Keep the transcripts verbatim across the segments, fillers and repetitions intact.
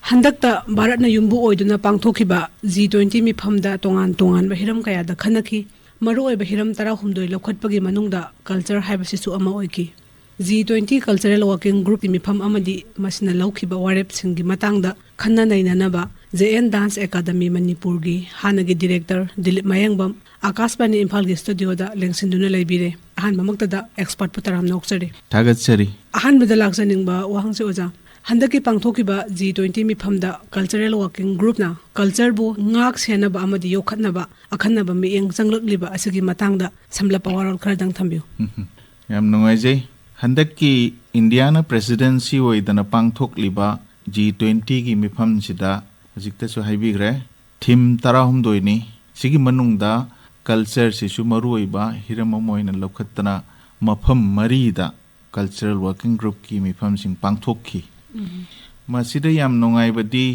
ꯍꯟꯗꯛꯇ ꯚꯥꯔꯠꯅ ꯌꯨꯝꯕꯨ ꯑꯣꯏꯗꯨꯅ ꯄꯥꯡꯊꯣꯛꯈꯤꯕ ꯖꯤ ꯇ꯭ꯋꯦꯟꯇꯤ ꯃꯤꯐꯝꯗ ꯇꯣꯉꯥꯟ ꯇꯣꯉꯥꯟꯕ ꯍꯤꯔꯝ ꯀꯌꯥꯗ ꯈꯟꯅꯈꯤ꯫ ꯃꯔꯨꯑꯣꯏꯕ ꯍꯤꯔꯝ ꯇꯔꯥꯍꯨꯝꯗꯣꯏ ꯂꯧꯈꯠꯄꯒꯤ ꯃꯅꯨꯡꯗ ꯀꯜꯆꯔ ꯍꯥꯏꯕꯁꯤꯁꯨ ꯑꯃ ꯑꯣꯏꯈꯤ꯫ ꯖꯤ ꯇ꯭ꯋꯦꯟꯇꯤ ꯀꯜꯆꯔꯦꯜ ꯋꯥꯔꯀꯤꯡ ꯒ꯭ꯔꯨꯞꯀꯤ ꯃꯤꯐꯝ ꯑꯃꯗꯤ ꯃꯁꯤꯅ ꯂꯧꯈꯤꯕ ꯋꯥꯔꯦꯞꯁꯤꯡꯒꯤ ꯃꯇꯥꯡꯗ ꯈꯟꯅ ꯅꯩꯅꯅꯕ ꯖꯦ ꯑꯦꯟ ꯗꯥꯟꯁ ꯑꯦꯀꯥꯗꯃꯤ ꯃꯅꯤꯄꯨꯔꯒꯤ ꯍꯥꯟꯅꯒꯤ ꯗꯤꯔꯦꯛꯇꯔ ꯗꯤꯂꯤꯞ ꯃꯌꯦꯡꯕꯝ ꯑꯥꯀꯥꯁꯕꯥꯅꯤ ꯏꯝꯐꯥꯜꯒꯤ ꯁ꯭ꯇꯨꯗꯤꯑꯣꯗ ꯂꯦꯡꯁꯤꯟꯗꯨꯅ ꯂꯩꯕꯤꯔꯦ꯫ ꯑꯍꯥꯟꯕꯃꯛꯇꯗ ꯑꯦꯛꯁꯄꯔꯠꯄꯨ ꯇꯔꯥꯝꯅ ꯑꯣꯛꯆꯔꯤ꯫ ꯊꯥꯒꯠꯆꯔꯤ꯫ ꯑꯍꯥꯟꯕꯗ ꯂꯥꯛꯆꯅꯤꯡꯕ ꯋꯥꯍꯪꯁꯤ ꯑꯣꯖꯥ, ꯍꯟꯗꯛꯀꯤ ꯄꯥꯡꯊꯣꯛꯈꯤꯕ ꯖꯤ ꯇ꯭ꯋꯦꯟꯇꯤ ꯃꯤꯐꯝꯗ ꯀꯜꯆꯔꯦꯜ ꯋꯥꯔꯀꯤꯡ ꯒ꯭ꯔꯨꯞꯅ ꯀꯜꯆꯔꯕꯨ ꯉꯥꯛ ꯁꯦꯟꯅꯕ ꯑꯃꯗꯤ ꯌꯣꯛꯈꯠꯅꯕ ꯑꯈꯟꯅꯕ ꯃꯤꯠꯌꯦꯡ ꯆꯪꯂꯛꯂꯤꯕ ꯑꯁꯤꯒꯤ ꯃꯇꯥꯡꯗ ꯁꯝꯂꯞꯄ ꯋꯥꯔꯣꯜ ꯈꯔꯗꯪ ꯊꯝꯕꯤꯌꯨ꯫ ꯌꯥꯝ ꯅꯨꯡꯉꯥꯏꯖꯩ꯫ ꯍꯟꯗꯛꯀꯤ ꯏꯟꯗꯤꯌꯥꯅ ꯄ꯭ꯔꯦꯁꯤꯗꯦꯟꯁꯤ ꯑꯣꯏꯗꯅ ꯄꯥꯡꯊꯣꯛꯂꯤꯕ ꯖꯤ ꯇ꯭ꯋꯦꯟꯇꯤꯒꯤ ꯃꯤꯐꯝꯁꯤꯗ ꯍꯧꯖꯤꯛꯇꯁꯨ ꯍꯥꯏꯕꯤꯈ꯭ꯔꯦ, ꯊꯤꯝ ꯇꯔꯥꯍꯨꯝꯗꯣꯏꯅꯤ꯫ ꯁꯤꯒꯤ ꯃꯅꯨꯡꯗ ꯀꯜꯆꯔꯁꯤꯁꯨ ꯃꯔꯨꯑꯣꯏꯕ ꯍꯤꯔꯝ ꯑꯃ ꯑꯣꯏꯅ ꯂꯧꯈꯠꯇꯅ ꯃꯐꯝ ꯃꯔꯤꯗ ꯀꯜꯆꯔꯦꯜ ꯋꯥꯔꯀꯤꯡ ꯒ꯭ꯔꯨꯞꯀꯤ ꯃꯤꯐꯝꯁꯤꯡ ꯄꯥꯡꯊꯣꯛꯈꯤ꯫ ꯃꯁꯤꯗ ꯌꯥꯝ ꯅꯨꯡꯉꯥꯏꯕꯗꯤ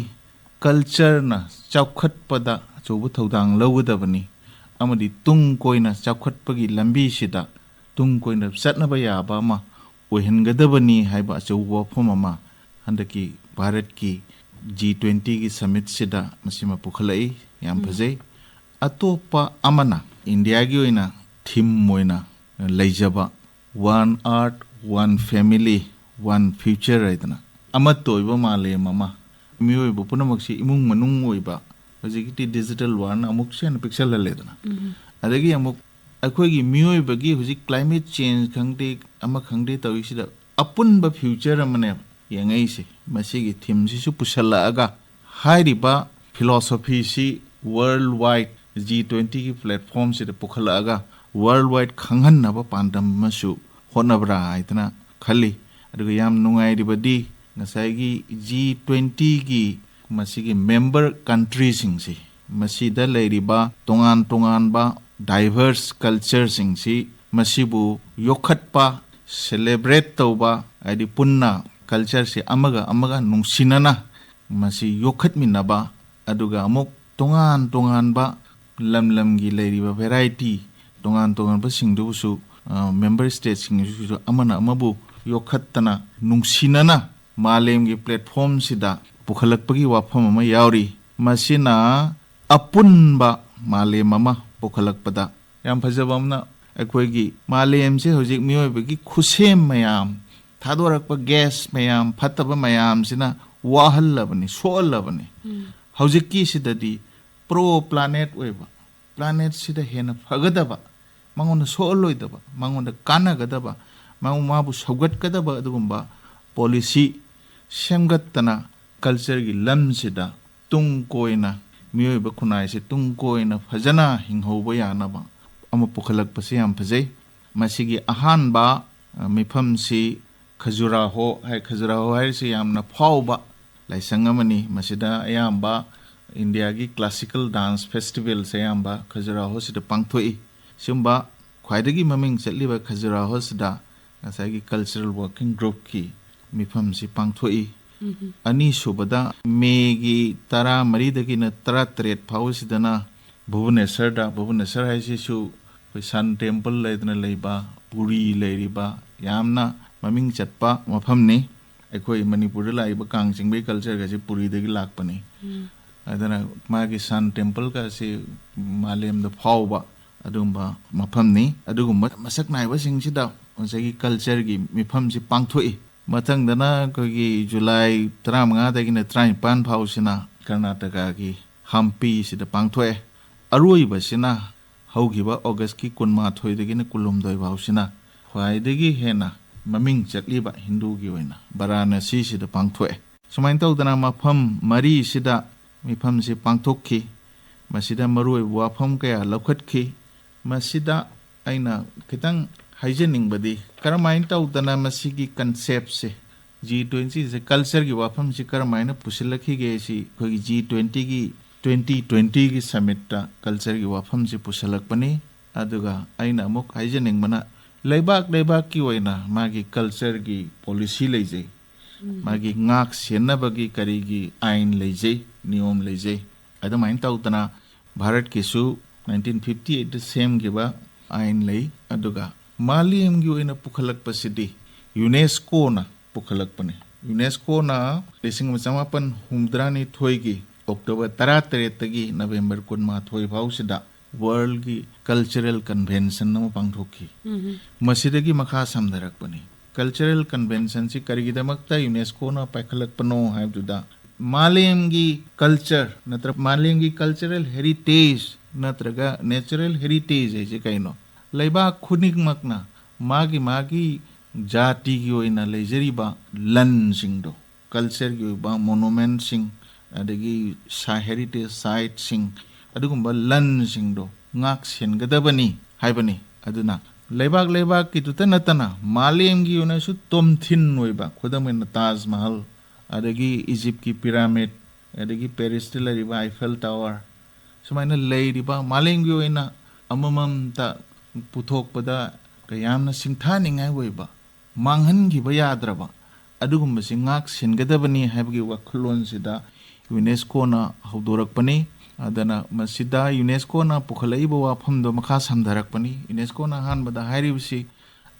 ꯀꯜꯆꯔꯅ ꯆꯥꯎꯈꯠꯄꯗ ꯑꯆꯧꯕ ꯊꯧꯗꯥꯡ ꯂꯧꯒꯗꯕꯅꯤ ꯑꯃꯗꯤ ꯇꯨꯡ ꯀꯣꯏꯅ ꯆꯥꯎꯈꯠꯄꯒꯤ ꯂꯝꯕꯤꯁꯤꯗ ꯇꯨꯡ ꯀꯣꯏꯅ ꯆꯠꯅꯕ ꯌꯥꯕ ꯑꯃ ꯑꯣꯏꯍꯟꯒꯗꯕꯅꯤ ꯍꯥꯏꯕ ꯑꯆꯧꯕ ꯋꯥꯐꯝ ꯑꯃ ꯍꯟꯗꯛꯀꯤ ꯚꯥꯔꯠꯀꯤ ꯖꯤ ꯇ꯭ꯋꯦꯟꯇꯤꯒꯤ ꯁꯃꯤꯠꯁꯤꯗ ꯃꯁꯤꯃ ꯄꯨꯈꯠꯂꯛꯏ꯫ ꯌꯥꯝ ꯐꯖꯩ꯫ ꯑꯇꯣꯞꯄ ꯑꯃꯅ ꯏꯟꯗꯤꯌꯥꯒꯤ ꯑꯣꯏꯅ ꯊꯤꯝ ꯑꯣꯏꯅ ꯂꯩꯖꯕ One Earth, One Family, One Future ꯍꯥꯏꯗꯅ ꯑꯃꯠꯇ ꯑꯣꯏꯕ ꯃꯥꯂꯦꯝ ꯑꯃ, ꯃꯤꯑꯣꯏꯕ ꯄꯨꯝꯅꯃꯛꯁꯤ ꯏꯃꯨꯡ ꯃꯅꯨꯡ ꯑꯣꯏꯕ, ꯍꯧꯖꯤꯛꯇꯤ ꯗꯤꯖꯤꯇꯦꯜ ꯋꯥꯔꯜꯅ ꯑꯃꯨꯛꯁꯨ ꯍꯦꯟꯅ ꯄꯤꯛꯁꯜꯍꯜꯂꯦꯗꯅ꯫ ꯑꯗꯒꯤ ꯑꯃꯨꯛ ꯑꯩꯈꯣꯏꯒꯤ ꯃꯤꯑꯣꯏꯕꯒꯤ ꯍꯧꯖꯤꯛ ꯀ꯭ꯂꯥꯏꯃꯦꯠ ꯆꯦꯟꯖ ꯈꯪꯗꯦ, ꯑꯃ ꯈꯪꯗꯦ ꯇꯧꯔꯤꯁꯤꯗ ꯑꯄꯨꯟꯕ ꯐ꯭ꯌꯨꯆꯔ ꯑꯃꯅꯦꯕ ꯌꯦꯡꯉꯛꯏꯁꯦ꯫ ꯃꯁꯤꯒꯤ ꯊꯤꯝꯁꯤꯁꯨ ꯄꯨꯁꯜꯂꯛꯑꯒ ꯍꯥꯏꯔꯤꯕ ꯐꯤꯂꯣꯁꯣꯐꯤꯁꯤ ꯋꯥꯔꯜ ꯋꯥꯏꯗ ꯖꯤ ꯇ꯭ꯋꯦꯟꯇꯤꯒꯤ ꯄ꯭ꯂꯦꯠꯐꯣꯝꯁꯤꯗ ꯄꯨꯈꯠꯂꯛꯑꯒ ꯋꯥꯔꯜ ꯋꯥꯏꯗ ꯈꯪꯍꯟꯅꯕ ꯄꯥꯟꯗꯝ ꯑꯃꯁꯨ ꯍꯣꯠꯅꯕ꯭ꯔꯥ ꯍꯥꯏꯗꯅ ꯈꯜꯂꯤ꯫ ꯑꯗꯨꯒ ꯌꯥꯝ ꯅꯨꯡꯉꯥꯏꯔꯤꯕꯗꯤ ꯉꯁꯥꯏꯒꯤ ꯖꯤ ꯇ꯭ꯋꯦꯟꯇꯤꯒꯤ ꯃꯁꯤꯒꯤ ꯃꯦꯝꯕꯔ ꯀꯟꯇ꯭ꯔꯤꯁꯤꯡꯁꯤ, ꯃꯁꯤꯗ ꯂꯩꯔꯤꯕ ꯇꯣꯉꯥꯟ ꯇꯣꯉꯥꯟꯕ ꯗꯥꯏꯚꯔꯁ ꯀꯜꯆꯔꯁꯤꯡꯁꯤ, ꯃꯁꯤꯕꯨ ꯌꯣꯛꯈꯠꯄ, ꯁꯦꯂꯦꯕ꯭ꯔꯦꯠ ꯇꯧꯕ, ꯍꯥꯏꯗꯤ ꯄꯨꯟꯅ ꯀꯜꯆꯔꯁꯤ ꯑꯃꯒ ꯑꯃꯒ ꯅꯨꯡꯁꯤꯅꯅ ꯃꯁꯤ ꯌꯣꯛꯈꯠꯃꯤꯟꯅꯕ, ꯑꯗꯨꯒ ꯑꯃꯨꯛ ꯇꯣꯉꯥꯟ ꯇꯣꯉꯥꯟꯕ ꯂꯝ ꯂꯝꯒꯤ ꯂꯩꯔꯤꯕ ꯚꯦꯔꯥꯏꯇꯤ ꯇꯣꯉꯥꯟ ꯇꯣꯉꯥꯟꯕꯁꯤꯡꯗꯨꯕꯨꯁꯨ, ꯑ, ꯃꯦꯝꯕꯔ ꯁ꯭ꯇꯦꯠꯁꯤꯡꯁꯤꯁꯨ ꯑꯃꯅ ꯑꯃꯕꯨ ꯌꯣꯛꯈꯠꯇꯅ ꯅꯨꯡꯁꯤꯅꯅ ꯃꯥꯂꯦꯝꯒꯤ platformꯁꯤꯗ ꯄꯨꯈꯠꯂꯛꯄꯒꯤ ꯋꯥꯐꯝ ꯑꯃ ꯌꯥꯎꯔꯤ꯫ ꯃꯁꯤꯅ ꯑꯄꯨꯟꯕ ꯃꯥꯂꯦꯝ ꯑꯃ ꯄꯨꯈꯠꯂꯛꯄꯗ ꯌꯥꯝ ꯐꯖꯕ ꯑꯃꯅ, ꯑꯩꯈꯣꯏꯒꯤ ꯃꯥꯂꯦꯝꯁꯦ ꯍꯧꯖꯤꯛ ꯃꯤꯑꯣꯏꯕꯒꯤ ꯈꯨꯠꯁꯦꯝ ꯃꯌꯥꯝ, ꯊꯥꯗꯣꯔꯛꯄ gas ꯃꯌꯥꯝ, ꯐꯠꯇꯕ ꯃꯌꯥꯝꯁꯤꯅ ꯋꯥꯍꯜꯂꯕꯅꯤ, ꯁꯣꯛꯍꯜꯂꯕꯅꯤ꯫ ꯍꯧꯖꯤꯛꯀꯤꯁꯤꯗꯗꯤ pro planet ꯑꯣꯏꯕ, planetꯁꯤꯗ ꯍꯦꯟꯅ ꯐꯒꯗꯕ, ꯃꯉꯣꯟꯗ ꯁꯣꯛꯍꯜꯂꯣꯏꯗꯕ, ꯃꯉꯣꯟꯗ ꯀꯥꯟꯅꯒꯗꯕ, ꯃꯥꯕꯨ ꯁꯧꯒꯠꯀꯗꯕ ꯑꯗꯨꯒꯨꯝꯕ policy ꯁꯦꯝꯒꯠꯇꯅ cultureꯒꯤ ꯂꯝꯁꯤꯗ ꯇꯨꯡ ꯀꯣꯏꯅ, ꯃꯤꯑꯣꯏꯕ ꯈꯨꯟꯅꯥꯏꯁꯦ ꯇꯨꯡ ꯀꯣꯏꯅ ꯐꯖꯅ ꯍꯤꯡꯍꯧꯕ ꯌꯥꯅꯕ ꯑꯃ ꯄꯨꯈꯠꯂꯛꯄꯁꯦ ꯌꯥꯝ ꯐꯖꯩ꯫ ꯃꯁꯤꯒꯤ ꯑꯍꯥꯟꯕ, ꯑ, ꯃꯤꯐꯝꯁꯤ ꯈꯖꯨꯔꯥꯍꯣ ꯍꯥꯏ꯫ ꯈꯖꯨꯔꯥꯍꯣ ꯍꯥꯏꯔꯤꯁꯤ ꯌꯥꯝꯅ ꯐꯥꯎꯕ ꯂꯥꯏꯁꯪ ꯑꯃꯅꯤ꯫ ꯃꯁꯤꯗ ꯑꯌꯥꯝꯕ ꯏꯟꯗꯤꯌꯥꯒꯤ classical dance festivalꯁꯦ ꯑꯌꯥꯝꯕ ꯈꯖꯨꯔꯥꯍꯣꯁꯤꯗ ꯄꯥꯡꯊꯣꯛꯏ꯫ ꯁꯤꯒꯨꯝꯕ ꯈ꯭ꯋꯥꯏꯗꯒꯤ ꯃꯃꯤꯡ ꯆꯠꯂꯤꯕ ꯈꯖꯨꯔꯥꯍꯣꯁꯤꯗ ꯉꯁꯥꯏꯒꯤ cultural working groupꯀꯤ ꯃꯤꯐꯝꯁꯤ ꯄꯥꯡꯊꯣꯛꯏ꯫ ꯑꯅꯤꯁꯨꯕꯗ ꯃꯦꯒꯤ ꯇꯔꯥꯃꯔꯤꯗꯒꯤꯅ ꯇꯔꯥꯇꯔꯦꯠ ꯐꯥꯎꯕꯁꯤꯗꯅ ꯚꯨꯕꯅꯦꯁꯔꯗ, ꯚꯨꯕꯅꯦꯁꯔ ꯍꯥꯏꯁꯤꯁꯨ ꯑꯩꯈꯣꯏ Sun Temple ꯂꯩꯗꯅ ꯂꯩꯕ, ꯄꯨꯔꯤ ꯂꯩꯔꯤꯕ ꯌꯥꯝꯅ ꯃꯃꯤꯡ ꯆꯠꯄ ꯃꯐꯝꯅꯤ꯫ ꯑꯩꯈꯣꯏ ꯃꯅꯤꯄꯨꯔꯗ ꯂꯥꯛꯏꯕ ꯀꯥꯡ ꯆꯤꯡꯕꯒꯤ cultureꯒꯁꯦ ꯄꯨꯔꯤꯗꯒꯤ ꯂꯥꯛꯄꯅꯤ꯫ ꯑꯗꯨꯅ ꯃꯥꯒꯤ Sun Templeꯒꯁꯤ ꯃꯥꯂꯦꯝꯗ ꯐꯥꯎꯕ ꯑꯗꯨꯒꯨꯝꯕ ꯃꯐꯝꯅꯤ꯫ ꯑꯗꯨꯒꯨꯝꯕ ꯃꯁꯛ ꯅꯥꯏꯕꯁꯤꯡꯁꯤꯗ ꯉꯁꯥꯏꯒꯤ cultureꯒꯤ ꯃꯤꯐꯝꯁꯤ ꯄꯥꯡꯊꯣꯛꯏ꯫ ꯃꯊꯪꯗꯅ ꯑꯩꯈꯣꯏꯒꯤ ꯖꯨꯂꯥꯏ ꯇꯔꯥꯃꯉꯥꯗꯒꯤꯅ ꯇꯔꯥꯅꯤꯄꯥꯟ ꯐꯥꯎꯁꯤꯅ ꯀꯔꯅꯥꯇꯀꯥꯒꯤ ꯍꯝꯄꯤꯁꯤꯗ ꯄꯥꯡꯊꯣꯛꯑꯦ꯫ ꯑꯔꯣꯏꯕꯁꯤꯅ ꯍꯧꯈꯤꯕ ꯑꯣꯒꯁꯀꯤ ꯀꯨꯟꯃꯥꯊꯣꯏꯗꯒꯤꯅ ꯀꯨꯟꯍꯨꯝꯗꯣꯏ ꯐꯥꯎꯁꯤꯅ ꯈ꯭ꯋꯥꯏꯗꯒꯤ ꯍꯦꯟꯅ ꯃꯃꯤꯡ ꯆꯠꯂꯤꯕ ꯍꯤꯟꯗꯨꯒꯤ ꯑꯣꯏꯅ ꯕꯔꯥꯅꯁꯤꯁꯤꯗ ꯄꯥꯡꯊꯣꯛꯑꯦ꯫ ꯁꯨꯃꯥꯏꯅ ꯇꯧꯗꯅ ꯃꯐꯝ ꯃꯔꯤꯁꯤꯗ ꯃꯤꯐꯝꯁꯤ ꯄꯥꯡꯊꯣꯛꯈꯤ꯫ ꯃꯁꯤꯗ ꯃꯔꯨꯑꯣꯏꯕ ꯋꯥꯐꯝ ꯀꯌꯥ ꯂꯧꯈꯠꯈꯤ꯫ ꯃꯁꯤꯗ ꯑꯩꯅ ꯈꯤꯇꯪ ꯍꯥꯏꯖꯅꯤꯡꯕꯗꯤ, ꯀꯔꯝꯍꯥꯏꯅ ꯇꯧꯗꯅ ꯃꯁꯤꯒꯤ conceptꯁꯦ, G twentyꯁꯦ, cultureꯒꯤ ꯋꯥꯐꯝꯁꯤ ꯀꯔꯝꯍꯥꯏꯅ ꯄꯨꯁꯤꯜꯂꯛꯈꯤꯒꯦ ꯁꯤ ꯑꯩꯈꯣꯏꯒꯤ G twentyꯒꯤ, twenty twentyꯒꯤ summitꯇ cultureꯒꯤ ꯋꯥꯐꯝꯁꯤ ꯄꯨꯁꯤꯜꯂꯛꯄꯅꯤ꯫ ꯑꯗꯨꯒ ꯑꯩꯅ ꯑꯃꯨꯛ ꯍꯥꯏꯖꯅꯤꯡꯕꯅ, ꯂꯩꯕꯥꯛ ꯂꯩꯕꯥꯛꯀꯤ ꯑꯣꯏꯅ ꯃꯥꯒꯤ cultureꯒꯤ policy ꯂꯩꯖꯩ, ꯃꯥꯒꯤ ꯉꯥꯛ ꯁꯦꯟꯅꯕꯒꯤ ꯀꯔꯤꯒꯤ ꯑꯥꯏꯟ ꯂꯩꯖꯩ, ꯅꯤꯌꯣꯝ ꯂꯩꯖꯩ꯫ ꯑꯗꯨꯃꯥꯏꯅ ꯇꯧꯗꯅ ꯚꯥꯔꯠꯀꯤꯁꯨ nineteen fifty eightꯇ ꯁꯦꯝꯈꯤꯕ ꯑꯥꯏꯟ ꯂꯩ꯫ ꯑꯗꯨꯒ ꯃꯥꯂꯦꯝꯒꯤ ꯑꯣꯏꯅ ꯄꯨꯈꯠꯂꯛꯄꯁꯤꯗꯤ UNESCOꯅ ꯄꯨꯈꯠꯂꯛꯄꯅꯤ꯫ ꯌꯨꯅꯦꯁꯀꯣꯅ ꯂꯤꯁꯤꯡ ꯑꯃ ꯆꯃꯥꯄꯟ ꯍꯨꯝꯐꯨꯇꯔꯥꯅꯤꯊꯣꯏꯒꯤ ꯑꯣꯛꯇꯣꯕꯔ ꯇꯔꯥꯇꯔꯦꯠꯇꯒꯤ ꯅꯕꯦꯝꯕꯔ ꯀꯨꯟꯃꯥꯊꯣꯏ ꯐꯥꯎꯁꯤꯗ ꯋꯥꯔꯜꯒꯤ ꯀꯜꯆꯔꯦꯜ ꯀꯟꯚꯦꯟꯁꯟ ꯑꯃ ꯄꯥꯡꯊꯣꯛꯈꯤ꯫ ꯃꯁꯤꯗꯒꯤ ꯃꯈꯥ ꯁꯝꯊꯔꯛꯄꯅꯤ꯫ ꯀꯜꯆꯔꯦꯜ ꯀꯟꯚꯦꯟꯁꯟꯁꯤ ꯀꯔꯤꯒꯤꯗꯃꯛꯇ ꯌꯨꯅꯦꯁꯀꯣꯅ ꯄꯥꯏꯈꯠꯂꯛꯄꯅꯣ ꯍꯥꯏꯕꯗꯨꯗ, ꯃꯥꯂꯦꯝꯒꯤ ꯀꯜꯆꯔ ꯅꯠꯇ꯭ꯔꯒ ꯃꯥꯂꯦꯝꯒꯤ ꯀꯜꯆꯔꯦꯜ ꯍꯦꯔꯤꯇꯦꯖ ꯅꯠꯇ꯭ꯔꯒ ꯅꯦꯆꯔꯦꯜ ꯍꯦꯔꯤꯇꯦꯖ ꯍꯥꯏꯁꯦ ꯀꯩꯅꯣ? ꯂꯩꯕꯥꯛ ꯈꯨꯗꯤꯡꯃꯛꯅ ꯃꯥꯒꯤ ꯃꯥꯒꯤ ꯖꯥꯇꯤꯒꯤ ꯑꯣꯏꯅ ꯂꯩꯖꯔꯤꯕ ꯂꯟꯁꯤꯡꯗꯣ, ꯀꯜꯆꯔꯒꯤ ꯑꯣꯏꯕ ꯃꯣꯅꯨꯃꯦꯟꯠꯁꯤꯡ, ꯑꯗꯒꯤ ꯁꯥ-, ꯍꯦꯔꯤꯇꯦꯖ ꯁꯥꯏꯠꯁꯤꯡ, ꯑꯗꯨꯒꯨꯝꯕ ꯂꯟꯁꯤꯡꯗꯣ ꯉꯥꯛ ꯁꯦꯟꯒꯗꯕꯅꯤ ꯍꯥꯏꯕꯅꯤ꯫ ꯑꯗꯨꯅ ꯂꯩꯕꯥꯛ ꯂꯩꯕꯥꯛꯀꯤꯗꯨꯇ ꯅꯠꯇꯅ ꯃꯥꯂꯦꯝꯒꯤ ꯑꯣꯏꯅꯁꯨ ꯇꯣꯝꯊꯤꯟ ꯑꯣꯏꯕ, ꯈꯨꯗꯝ ꯑꯣꯏꯅ ꯇꯥꯖ ꯃꯍꯜ, ꯑꯗꯒꯤ ꯏꯖꯤꯞꯀꯤ ꯄꯤꯔꯥꯃꯤꯗ, ꯑꯗꯒꯤ ꯄꯦꯔꯤꯁꯇ ꯂꯩꯔꯤꯕ ꯑꯥꯏꯐꯦꯜ ꯇꯥꯋꯔ, ꯁꯨꯃꯥꯏꯅ ꯂꯩꯔꯤꯕ ꯃꯥꯂꯦꯝꯒꯤ ꯑꯣꯏꯅ ꯑꯃꯃꯝꯇ ꯄꯨꯊꯣꯛꯄꯗ ꯌꯥꯝꯅ ꯁꯤꯡꯊꯥꯅꯤꯡꯉꯥꯏ ꯑꯣꯏꯕ, ꯃꯥꯡꯍꯟꯈꯤꯕ ꯌꯥꯗ꯭ꯔꯕ ꯑꯗꯨꯒꯨꯝꯕꯁꯤ ꯉꯥꯛ ꯁꯦꯟꯒꯗꯕꯅꯤ ꯍꯥꯏꯕꯒꯤ ꯋꯥꯈꯜꯂꯣꯟꯁꯤꯗ ꯌꯨꯅꯦꯁꯀꯣꯅ ꯍꯧꯗꯣꯔꯛꯄꯅꯤ꯫ ꯑꯗꯨꯅ ꯃꯁꯤꯗ ꯌꯨꯅꯦꯁꯀꯣꯅ ꯄꯨꯈꯠꯂꯛꯏꯕ ꯋꯥꯐꯝꯗꯣ ꯃꯈꯥ ꯁꯝꯊꯔꯛꯄꯅꯤ꯫ ꯌꯨꯅꯦꯁꯀꯣꯅ ꯑꯍꯥꯟꯕꯗ ꯍꯥꯏꯔꯤꯕꯁꯤ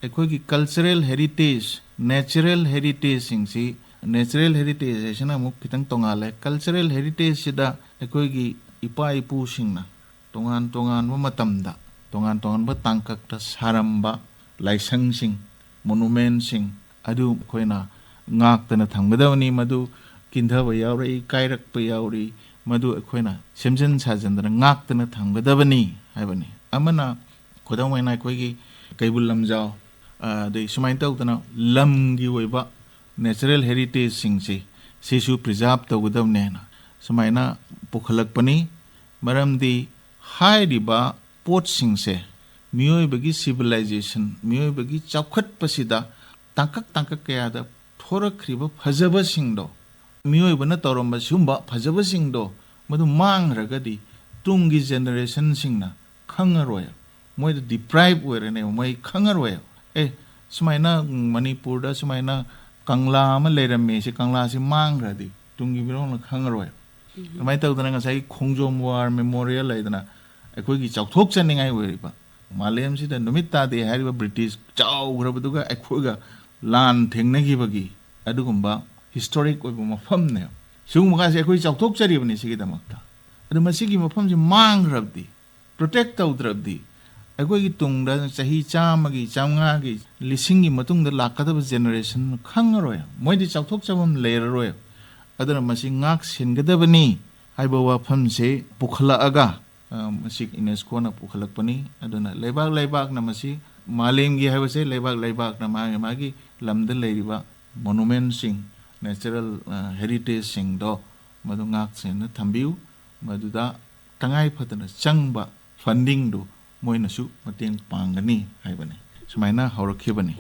ꯑꯩꯈꯣꯏꯒꯤ ꯀꯜꯆꯔꯦꯜ ꯍꯦꯔꯤꯇꯦꯖ, ꯅꯦꯆꯔꯦꯜ ꯍꯦꯔꯤꯇꯦꯖꯁꯤꯡꯁꯤ, ꯅꯦꯆꯔꯦꯜ ꯍꯦꯔꯤꯇꯦꯖ ꯍꯥꯏꯁꯤꯅ ꯑꯃꯨꯛ ꯈꯤꯇꯪ ꯇꯣꯡꯉꯥꯜꯂꯦ꯫ ꯀꯜꯆꯔꯦꯜ ꯍꯦꯔꯤꯇꯦꯖꯁꯤꯗ ꯑꯩꯈꯣꯏꯒꯤ ꯏꯄꯥ ꯏꯄꯨꯁꯤꯡꯅ ꯇꯣꯉꯥꯟ ꯇꯣꯉꯥꯟꯕ ꯃꯇꯝꯗ ꯇꯣꯉꯥꯟ ꯇꯣꯉꯥꯟꯕ ꯇꯥꯡꯀꯛꯇ ꯁꯥꯔꯝꯕ ꯂꯥꯏꯁꯪꯁꯤꯡ, ꯃꯣꯅꯨꯃꯦꯟꯠꯁꯤꯡ ꯑꯗꯨ ꯑꯩꯈꯣꯏꯅ ꯉꯥꯛꯇꯅ ꯊꯝꯒꯗꯕꯅꯤ꯫ ꯃꯗꯨ ꯀꯤꯟꯊꯕ ꯌꯥꯎꯔꯛꯏ, ꯀꯥꯏꯔꯛꯄ ꯌꯥꯎꯔꯤ, ꯃꯗꯨ ꯑꯩꯈꯣꯏꯅ ꯁꯦꯝꯖꯤꯟ ꯁꯥꯖꯤꯟꯗꯅ ꯉꯥꯛꯇꯅ ꯊꯝꯒꯗꯕꯅꯤ ꯍꯥꯏꯕꯅꯤ꯫ ꯑꯃꯅ, ꯈꯨꯗꯝ ꯑꯣꯏꯅ, ꯑꯩꯈꯣꯏꯒꯤ ꯀꯩꯕꯨꯜ ꯂꯝꯖꯥꯎ, ꯑꯗꯩ ꯁꯨꯃꯥꯏꯅ ꯇꯧꯗꯅ ꯂꯝꯒꯤ ꯑꯣꯏꯕ ꯅꯦꯆꯔꯦꯜ ꯍꯦꯔꯤꯇꯦꯖꯁꯤꯡꯁꯤ, ꯁꯤꯁꯨ ꯄ꯭ꯔꯤꯖꯥꯔꯚ ꯇꯧꯒꯗꯕꯅꯦꯅ ꯁꯨꯃꯥꯏꯅ ꯄꯨꯈꯠꯂꯛꯄꯅꯤ꯫ ꯃꯔꯝꯗꯤ ꯍꯥꯏꯔꯤꯕ ꯄꯣꯠꯁꯤꯡꯁꯦ ꯃꯤꯑꯣꯏꯕꯒꯤ ꯁꯤꯚꯤꯂꯥꯏꯖꯦꯁꯟ, ꯃꯤꯑꯣꯏꯕꯒꯤ ꯆꯥꯎꯈꯠꯄꯁꯤꯗ ꯇꯥꯡꯀꯛ ꯇꯥꯡꯀꯛ ꯀꯌꯥꯗ ꯊꯣꯔꯛꯈ꯭ꯔꯤꯕ ꯐꯖꯕꯁꯤꯡꯗꯣ, ꯃꯤꯑꯣꯏꯕꯅ ꯇꯧꯔꯝꯕ ꯁꯤꯒꯨꯝꯕ ꯐꯖꯕꯁꯤꯡꯗꯣ, ꯃꯗꯨ ꯃꯥꯡꯈ꯭ꯔꯒꯗꯤ ꯇꯨꯡꯒꯤ ꯖꯦꯅꯦꯔꯦꯁꯟꯁꯤꯡꯅ ꯈꯪꯉꯔꯣꯏ, ꯃꯣꯏꯗ ꯗꯤꯄ꯭ꯔꯥꯏꯚ ꯑꯣꯏꯔꯅꯦꯕ, ꯃꯣꯏ ꯈꯪꯉꯔꯣꯏ꯫ ꯑꯦ, ꯁꯨꯃꯥꯏꯅ ꯃꯅꯤꯄꯨꯔꯗ ꯁꯨꯃꯥꯏꯅ ꯀꯪꯂꯥ ꯑꯃ ꯂꯩꯔꯝꯃꯦ, ꯁꯤ ꯀꯪꯂꯥꯁꯤ ꯃꯥꯡꯈ꯭ꯔꯗꯤ ꯇꯨꯡꯒꯤ ꯃꯤꯔꯣꯜꯅ ꯈꯪꯉꯔꯣꯏ꯫ ꯑꯗꯨꯃꯥꯏꯅ ꯇꯧꯗꯅ ꯉꯁꯥꯏꯒꯤ ꯈꯣꯡꯖꯣꯝ ꯋꯥꯔ ꯃꯦꯃꯣꯔꯤꯌꯦꯜ ꯂꯩꯗꯅ, ꯑꯩꯈꯣꯏꯒꯤ ꯆꯥꯎꯊꯣꯛꯆꯅꯤꯡꯉꯥꯏ ꯑꯣꯏꯔꯤꯕ, ꯃꯥꯂꯦꯝꯁꯤꯗ ꯅꯨꯃꯤꯠ ꯇꯥꯗꯦ ꯍꯥꯏꯔꯤꯕ ꯕ꯭ꯔꯤꯇꯤꯁ ꯆꯥꯎꯈ꯭ꯔꯕꯗꯨꯒ ꯑꯩꯈꯣꯏꯒ ꯂꯥꯟ ꯊꯦꯡꯅꯈꯤꯕꯒꯤ ꯑꯗꯨꯒꯨꯝꯕ ꯍꯤꯁꯇꯣꯔꯤꯛ ꯑꯣꯏꯕ ꯃꯐꯝꯅꯦꯕ꯫ ꯁꯤꯒꯨꯝꯕ ꯀꯥꯟꯁꯦ ꯑꯩꯈꯣꯏ ꯆꯥꯎꯊꯣꯛꯆꯔꯤꯕꯅꯤ ꯁꯤꯒꯤꯗꯃꯛꯇ꯫ ꯑꯗꯨ ꯃꯁꯤꯒꯤ ꯃꯐꯝꯁꯤ ꯃꯥꯡꯈ꯭ꯔꯕꯗꯤ, ꯄ꯭ꯔꯣꯇꯦꯛ ꯇꯧꯗ꯭ꯔꯕꯗꯤ, ꯑꯩꯈꯣꯏꯒꯤ ꯇꯨꯡꯗ ꯆꯍꯤ ꯆꯥꯝꯃꯒꯤ, ꯆꯥꯝꯃꯉꯥꯒꯤ, ꯂꯤꯁꯤꯡꯒꯤ ꯃꯇꯨꯡꯗ ꯂꯥꯛꯀꯗꯕ ꯖꯦꯅꯦꯔꯦꯁꯟ ꯈꯪꯉꯔꯣꯏ, ꯃꯣꯏꯗꯤ ꯆꯥꯎꯊꯣꯛꯆꯐꯝ ꯂꯩꯔꯔꯣꯏ꯫ ꯑꯗꯨꯅ ꯃꯁꯤ ꯉꯥꯛ ꯁꯦꯟꯒꯗꯕꯅꯤ ꯍꯥꯏꯕ ꯋꯥꯐꯝꯁꯦ ꯄꯨꯈꯠꯂꯛꯑꯒ, ꯑ, ꯃꯁꯤ ꯌꯨꯅꯦꯁꯀꯣꯅ ꯄꯨꯈꯠꯂꯛꯄꯅꯤ꯫ ꯑꯗꯨꯅ ꯂꯩꯕꯥꯛ ꯂꯩꯕꯥꯛꯅ ꯃꯁꯤ, ꯃꯥꯂꯦꯝꯒꯤ ꯍꯥꯏꯕꯁꯦ ꯂꯩꯕꯥꯛ ꯂꯩꯕꯥꯛꯅ ꯃꯥꯒꯤ ꯃꯥꯒꯤ ꯂꯝꯗ ꯂꯩꯔꯤꯕ ꯃꯣꯅꯨꯃꯦꯟꯁꯤꯡ, ꯅꯦꯆꯔꯦꯜ, ꯑ, ꯍꯦꯔꯤꯇꯦꯖꯁꯤꯡꯗꯣ ꯃꯗꯨ ꯉꯥꯛ ꯁꯦꯟꯅ ꯊꯝꯕꯤꯌꯨ꯫ ꯃꯗꯨꯗ ꯇꯉꯥꯏ ꯐꯗꯅ ꯆꯪꯕ ꯐꯟꯗꯤꯡꯗꯨ ꯃꯣꯏꯅꯁꯨ ꯃꯇꯦꯡ ꯄꯥꯡꯒꯅꯤ ꯍꯥꯏꯕꯅꯤ꯫ ꯁꯨꯃꯥꯏꯅ ꯍꯧꯔꯛꯈꯤꯕꯅꯤ꯫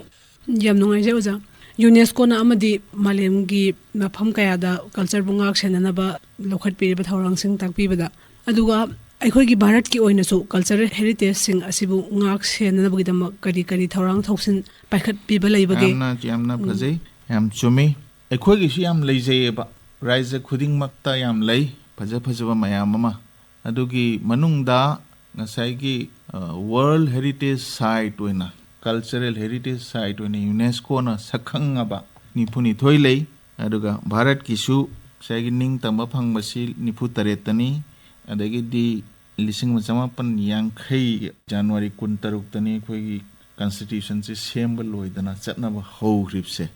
ꯌꯥꯝ ꯅꯨꯡꯉꯥꯏꯖꯩ ꯑꯣꯖꯥ꯫ ꯌꯨꯅꯦꯁꯀꯣꯅ ꯑꯃꯗꯤ ꯃꯥꯂꯦꯝꯒꯤ ꯃꯐꯝ ꯀꯌꯥꯗ ꯀꯜꯆꯔꯕꯨ ꯉꯥꯛ ꯁꯦꯟꯅꯅꯕ ꯂꯧꯈꯠꯄꯤꯔꯤꯕ ꯊꯧꯔꯥꯡꯁꯤꯡ ꯇꯥꯛꯄꯤꯕꯗ, ꯑꯗꯨꯒ ꯑꯩꯈꯣꯏꯒꯤ ꯚꯥꯔꯠꯀꯤ ꯑꯣꯏꯅꯁꯨ ꯀꯜꯆꯔꯦꯜ ꯍꯦꯔꯤꯇꯦꯖꯁꯤꯡ ꯑꯁꯤꯕꯨ ꯉꯥꯛ ꯁꯦꯟꯅꯅꯕꯒꯤꯗꯃꯛ ꯀꯔꯤ ꯀꯔꯤ ꯊꯧꯔꯥꯡ ꯊꯧꯁꯤꯟ ꯄꯥꯏꯈꯠꯄꯤꯕ ꯂꯩꯕꯒꯦ? ꯌꯥꯝꯅ, ꯌꯥꯝꯅ ꯎꯝ꯫ ꯐꯖꯩ, ꯌꯥꯝ ꯆꯨꯝꯃꯤ꯫ ꯑꯩꯈꯣꯏꯒꯤꯁꯨ ꯌꯥꯝ ꯂꯩꯖꯩꯌꯦꯕ, ꯔꯥꯏꯖ ꯈꯨꯗꯤꯡꯃꯛꯇ ꯌꯥꯝ ꯂꯩ, ꯐꯖ ꯐꯖꯕ ꯃꯌꯥꯝ ꯑꯃ꯫ ꯑꯗꯨꯒꯤ ꯃꯅꯨꯡꯗ ꯉꯁꯥꯏꯒꯤ, ꯑ, ꯋꯥꯔꯜ ꯍꯦꯔꯤꯇꯦꯖ ꯁꯥꯏꯠ ꯑꯣꯏꯅ, ꯀꯜꯆꯔꯦꯜ ꯍꯦꯔꯤꯇꯦꯖ ꯁꯥꯏꯠ ꯑꯣꯏꯅ ꯌꯨꯅꯦꯁꯀꯣꯅ ꯁꯛꯈꯪꯉꯕ ꯅꯤꯐꯨꯅꯤꯊꯣꯏ ꯂꯩ꯫ ꯑꯗꯨꯒ ꯚꯥꯔꯠꯀꯤꯁꯨ ꯉꯁꯥꯏꯒꯤ ꯅꯤꯡꯇꯝꯕ ꯐꯪꯕꯁꯤ ꯅꯤꯐꯨ ꯇꯔꯦꯠꯇꯅꯤ꯫ ꯑꯗꯒꯤꯗꯤ ꯂꯤꯁꯤꯡ ꯑꯃ ꯆꯃꯥꯄꯟ ꯌꯥꯡꯈꯩ ꯖꯅꯋꯥꯔꯤ ꯀꯨꯟꯇꯔꯨꯛꯇꯅꯤ ꯑꯩꯈꯣꯏꯒꯤ ꯀꯟꯁꯇꯤꯇ꯭ꯌꯨꯁꯟꯁꯦ ꯁꯦꯝꯕ ꯂꯣꯏꯗꯅ ꯆꯠꯅꯕ ꯍꯧꯈ꯭ꯔꯤꯕꯁꯦ꯫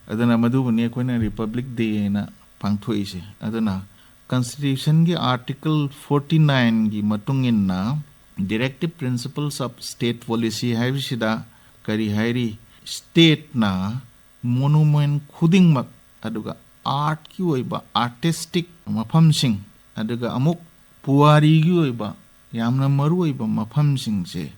ꯑꯗꯨꯅ ꯃꯗꯨꯕꯨꯅꯤ ꯑꯩꯈꯣꯏꯅ ꯔꯤꯄꯕ꯭ꯂꯤꯛ ꯗꯦ ꯍꯥꯏꯅ ꯄꯥꯡꯊꯣꯛꯏꯁꯦ꯫ ꯑꯗꯨꯅ ꯀꯟꯁꯇꯤꯇ꯭ꯌꯨꯁꯟꯒꯤ ꯑꯥꯔꯇꯤꯀꯜ ꯐꯣꯔꯇꯤ ꯅꯥꯏꯟꯒꯤ ꯃꯇꯨꯡ ꯏꯟꯅ, Directive Principles of State Policy ꯍꯥꯏꯕꯁꯤꯗ ꯀꯔꯤ ꯍꯥꯏꯔꯤ? ꯁ꯭ꯇꯦꯠꯅ ꯃꯣꯅꯨꯃꯦꯟ ꯈꯨꯗꯤꯡꯃꯛ, ꯑꯗꯨꯒ ꯑꯥꯔꯠꯀꯤ ꯑꯣꯏꯕ ꯑꯥꯔꯇꯤꯁꯇꯤꯛ ꯃꯐꯝꯁꯤꯡ, ꯑꯗꯨꯒ ꯑꯃꯨꯛ ꯄꯨꯋꯥꯔꯤꯒꯤ ꯑꯣꯏꯕ ꯌꯥꯝꯅ ꯃꯔꯨꯑꯣꯏꯕ ꯃꯐꯝꯁꯤꯡꯁꯦ,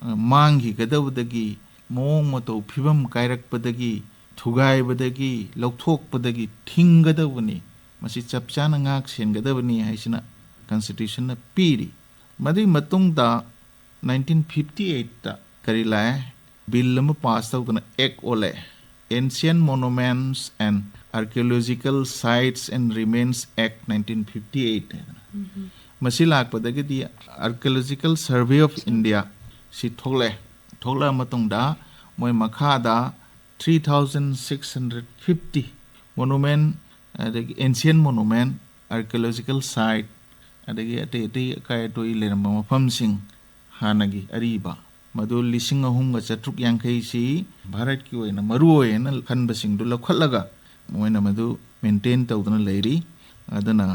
ꯑ, ꯃꯥꯡꯈꯤꯒꯗꯕꯗꯒꯤ, ꯃꯑꯣꯡ ꯃꯇꯧ ꯐꯤꯕꯝ ꯀꯥꯏꯔꯛꯄꯗꯒꯤ, ꯊꯨꯒꯥꯏꯕꯗꯒꯤ, ꯂꯧꯊꯣꯛꯄꯗꯒꯤ ꯊꯤꯡꯒꯗꯕꯅꯤ꯫ ꯃꯁꯤ ꯆꯞ ꯆꯥꯅ ꯉꯥꯛ ꯁꯦꯟꯒꯗꯕꯅꯤ ꯍꯥꯏꯁꯤꯅ ꯀꯟꯁꯇꯤꯇ꯭ꯌꯨꯁꯟꯅ ꯄꯤꯔꯤ꯫ ꯃꯗꯨꯒꯤ ꯃꯇꯨꯡꯗ ꯅꯥꯏꯟꯇꯤꯟ ꯐꯤꯐꯇꯤ ꯑꯩꯠꯇ ꯀꯔꯤ ꯂꯥꯛꯑꯦ? ꯕꯤꯜ ꯑꯃ ꯄꯥꯁ ꯇꯧꯗꯅ ꯑꯦꯛ ꯑꯣꯜꯂꯛꯑꯦ, Ancient Monuments and Archaeological Sites and Remains Act nineteen fifty eight ꯍꯥꯏꯗꯅ꯫ ꯃꯁꯤ ꯂꯥꯛꯄꯗꯒꯤꯗꯤ Archaeological Survey of India ꯁꯤ ꯊꯣꯛꯂꯛꯑꯦ꯫ ꯊꯣꯛꯂꯛꯑ ꯃꯇꯨꯡꯗ ꯃꯣꯏ ꯃꯈꯥꯗ three thousand six hundred fifty monument, ꯑꯗꯒꯤ ancient monument, archaeological site, ꯑꯗꯒꯤ ꯑꯇꯩ ꯑꯇꯩ ꯑꯀꯥꯏ ꯑꯇꯣꯏ ꯂꯩꯔꯝꯕ ꯃꯐꯝꯁꯤꯡ, ꯍꯥꯟꯅꯒꯤ ꯑꯔꯤꯕ, ꯃꯗꯨ ꯂꯤꯁꯤꯡ ꯑꯍꯨꯝꯒ ꯆꯥꯇ꯭ꯔꯨꯛ ꯌꯥꯡꯈꯩꯁꯤ ꯚꯥꯔꯠꯀꯤ ꯑꯣꯏꯅ ꯃꯔꯨ ꯑꯣꯏꯅ ꯈꯟꯕꯁꯤꯡꯗꯨ ꯂꯧꯈꯠꯂꯒ ꯃꯣꯏꯅ ꯃꯗꯨ maintain ꯇꯧꯗꯨꯅ ꯂꯩꯔꯤ꯫ ꯑꯗꯨꯅ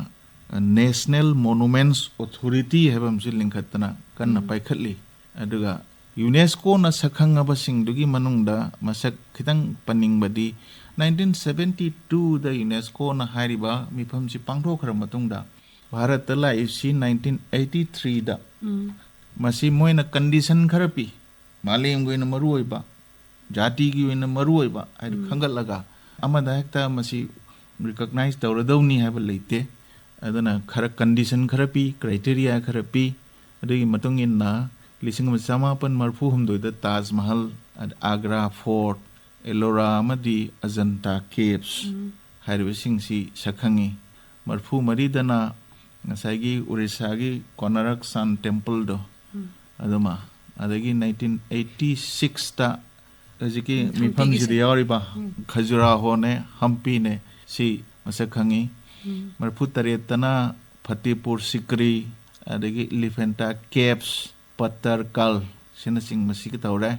National Monuments Authority ꯍꯥꯏꯕ ꯑꯃꯁꯨ ꯂꯤꯡꯈꯠꯇꯅ ꯀꯟꯅ ꯎꯝ꯫ ꯄꯥꯏꯈꯠꯂꯤ꯫ ꯑꯗꯨꯒ UNESCOꯅ ꯁꯛꯈꯪꯉꯕꯁꯤꯡꯗꯨꯒꯤ ꯃꯅꯨꯡꯗ ꯃꯁꯛ ꯈꯤꯇꯪ ꯄꯟꯅꯤꯡꯕꯗꯤ, nineteen seventy twoꯗ UNESCOꯅ ꯍꯥꯏꯔꯤꯕ ꯃꯤꯐꯝꯁꯤ ꯄꯥꯡꯊꯣꯛꯈ꯭ꯔ ꯃꯇꯨꯡꯗ ꯚꯥꯔꯠꯇ ꯂꯥꯛꯏꯁꯤ nineteen eighty threeꯗ꯫ ꯎꯝ꯫ ꯃꯁꯤ ꯃꯣꯏꯅ condition ꯈꯔ ꯄꯤ, ꯃꯥꯂꯦꯝꯒꯤ ꯑꯣꯏꯅ ꯃꯔꯨꯑꯣꯏꯕ, ꯖꯥꯇꯤꯒꯤ ꯑꯣꯏꯅ ꯃꯔꯨꯑꯣꯏꯕ ꯍꯥꯏꯅ ꯎꯝ꯫ ꯈꯟꯒꯠꯂꯒ ꯑꯃꯗ ꯍꯦꯛꯇ ꯃꯁꯤ recognize ꯇꯧꯔꯗꯧꯅꯤ ꯍꯥꯏꯕ ꯂꯩꯇꯦ꯫ ꯑꯗꯨꯅ ꯈꯔ condition ꯈꯔ ꯄꯤ, criteria ꯈꯔ ꯄꯤ꯫ ꯑꯗꯨꯒꯤ ꯃꯇꯨꯡ ꯏꯟꯅ ꯂꯤꯁꯤꯡ ꯑꯃ ꯆꯃꯥꯄꯟ ꯃꯔꯤꯐꯨ ꯍꯨꯝꯗꯣꯏꯗ ꯇꯥꯖ ꯃꯍꯜ, ꯑꯗ ꯑꯥꯒ꯭ꯔꯥ ꯐꯣꯔꯠ, ꯑꯦꯂꯣꯔꯥ ꯑꯃꯗꯤ ꯑꯖꯟꯇꯥ caves ꯎꯝ꯫ ꯍꯥꯏꯔꯤꯕꯁꯤꯡꯁꯤ ꯁꯛꯈꯪꯉꯤ꯫ ꯃꯔꯤꯐꯨ ꯃꯔꯤꯗꯅ ꯉꯁꯥꯏꯒꯤ ꯎꯔꯤꯁꯥꯒꯤ ꯀꯣꯅꯥꯔꯛ ꯁꯟ ꯇꯦꯝꯄꯜꯗꯣ, ꯎꯝ꯫ ꯑꯗꯨꯃ, ꯑꯗꯒꯤ nineteen eighty sixꯇ ꯍꯧꯖꯤꯛꯀꯤ ꯎꯝ, ꯃꯤꯐꯝꯁꯤꯗ ꯍꯝꯄꯤꯒꯤꯁꯦ꯫ ꯌꯥꯎꯔꯤꯕ ꯎꯝ꯫ ꯈꯖꯨꯔꯥꯍꯣꯅꯦ, ꯍꯝꯄꯤꯅꯦ, ꯁꯤ ꯃꯁꯛ ꯈꯪꯉꯤ꯫ ꯎꯝ꯫ ꯃꯔꯤꯐꯨ ꯇꯔꯦꯠꯇꯅ ꯐꯇꯦꯄꯨꯔ ꯁꯤꯀ꯭ꯔꯤ, ꯑꯗꯒꯤ ꯏꯂꯤꯐꯦꯟꯇꯥ ꯀꯦꯞꯁ, ꯄꯠꯇꯔꯀꯜ ꯑꯁꯤꯅꯆꯤꯡꯕꯁꯤꯒ ꯇꯧꯔꯦ꯫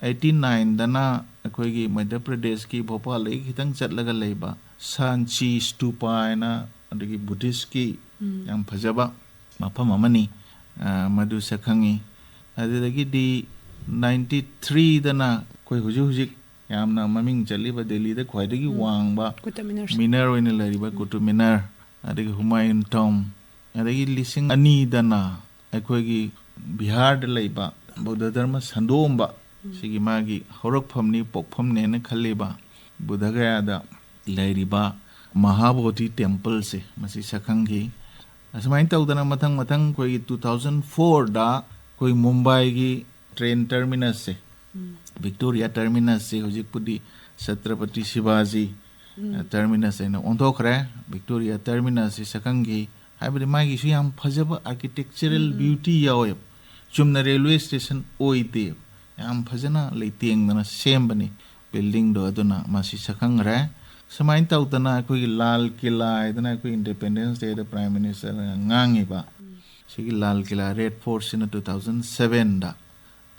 ꯑꯩꯠꯇꯤ ꯅꯥꯏꯟꯗꯅ ꯑꯩꯈꯣꯏꯒꯤ ꯃꯙ꯭ꯌ ꯄ꯭ꯔꯗꯦꯁꯀꯤ ꯚꯣꯄꯥꯜꯗꯒꯤ ꯈꯤꯇꯪ ꯆꯠꯂꯒ ꯂꯩꯕ ꯁꯥꯟꯆꯤ ꯁ꯭ꯇꯨꯄꯥ ꯍꯥꯏꯅ, ꯑꯗꯒꯤ ꯕꯨꯙꯤꯁꯀꯤ ꯎꯝ꯫ ꯌꯥꯝ ꯐꯖꯕ ꯃꯐꯝ ꯑꯃꯅꯤ, ꯑ, ꯃꯗꯨ ꯁꯛꯈꯪꯉꯤ꯫ ꯑꯗꯨꯗꯒꯤꯗꯤ ninety threeꯗꯅ ꯑꯩꯈꯣꯏ ꯍꯧꯖꯤꯛ ꯍꯧꯖꯤꯛ ꯌꯥꯝꯅ ꯃꯃꯤꯡ ꯆꯠꯂꯤꯕ ꯗꯦꯜꯂꯤꯗ ꯈ꯭ꯋꯥꯏꯗꯒꯤ ꯎꯝ꯫ ꯋꯥꯡꯕ ꯀꯨꯇꯨꯕ ꯃꯤꯅꯔꯁꯦ꯫ ꯃꯤꯅꯔ ꯑꯣꯏꯅ ꯂꯩꯔꯤꯕ ꯎꯝ꯫ ꯀꯨꯇꯨꯕ ꯃꯤꯅꯔ, ꯑꯗꯒꯤ ꯍꯨꯃꯥꯌꯨꯟ ꯇꯣꯝ, ꯑꯗꯒꯤ ꯂꯤꯁꯤꯡ ꯑꯅꯤꯗꯅ ꯑꯩꯈꯣꯏꯒꯤ ꯕꯤꯍꯥꯔꯗ ꯂꯩꯕ ꯕꯧꯗꯙ ꯙꯔꯃ ꯁꯟꯗꯣꯛꯑꯝꯕ, ꯎꯝ꯫ ꯁꯤꯒꯤ ꯃꯥꯒꯤ ꯍꯧꯔꯛꯐꯝꯅꯤ, ꯄꯣꯛꯐꯝꯅꯦꯅ ꯈꯜꯂꯤꯕ ꯕꯨꯙꯒꯌꯥꯗ ꯂꯩꯔꯤꯕ ꯃꯍꯥꯕꯣꯙꯤ ꯇꯦꯝꯄꯜꯁꯦ, ꯃꯁꯤ ꯁꯛꯈꯪꯈꯤ꯫ ꯑꯁꯨꯃꯥꯏꯅ ꯇꯧꯗꯅ ꯃꯊꯪ ꯃꯊꯪ ꯑꯩꯈꯣꯏꯒꯤ two thousand fourꯗ ꯑꯩꯈꯣꯏ ꯃꯨꯝꯕꯥꯏꯒꯤ ꯇ꯭ꯔꯦꯟ ꯇꯔꯃꯤꯅꯁꯁꯦ, ꯎꯝ꯫ ꯚꯤꯛꯇꯣꯔꯤꯌꯥ ꯇꯔꯃꯤꯅꯁꯁꯦ ꯍꯧꯖꯤꯛꯄꯨꯗꯤ ꯁꯇ꯭ꯔꯄꯇꯤ ꯁꯤꯕꯥꯖꯤ, ꯎꯝ꯫ ꯑ, ꯇꯔꯃꯤꯅꯁ ꯍꯥꯏꯅ ꯑꯣꯟꯊꯣꯛꯈ꯭ꯔꯦ꯫ ꯚꯤꯛꯇꯣꯔꯤꯌꯥ ꯇꯔꯃꯤꯅꯁꯁꯤ ꯁꯛꯈꯪꯈꯤ꯫ ꯍꯥꯏꯕꯗꯤ ꯃꯥꯒꯤꯁꯨ ꯌꯥꯝ ꯐꯖꯕ architectural ꯎꯝ, ꯎꯝ꯫ Beauty ꯌꯥꯎꯋꯦꯕ꯫ ꯆꯨꯝꯅ ꯔꯦꯜꯋꯦ ꯁ꯭ꯇꯦꯁꯟ ꯑꯣꯏꯗꯦꯕ꯫ ꯌꯥꯝ ꯐꯖꯅ ꯂꯩꯇꯦꯡꯗꯅ ꯁꯦꯝꯕꯅꯤ꯫ ꯕꯤꯜꯗꯤꯡꯗꯣ, ꯑꯗꯨꯅ ꯃꯁꯤ ꯁꯛꯈꯪꯈ꯭ꯔꯦ꯫ ꯁꯨꯃꯥꯏꯅ ꯇꯧꯗꯅ ꯑꯩꯈꯣꯏꯒꯤ ꯂꯥꯜ ꯀꯤꯂꯥ ꯍꯥꯏꯗꯅ ꯑꯩꯈꯣꯏ ꯏꯟꯗꯤꯄꯦꯟꯗꯦꯟꯁ ꯗꯦꯗ ꯄ꯭ꯔꯥꯏꯝ ꯃꯤꯅꯤꯁꯇꯔꯅ ꯉꯥꯡꯉꯤꯕ, ꯁꯤꯒꯤ ꯂꯥꯜ ꯀꯤꯂꯥ, ꯔꯦꯠ ꯐꯣꯔꯠꯁꯤꯅ two thousand sevenꯗ,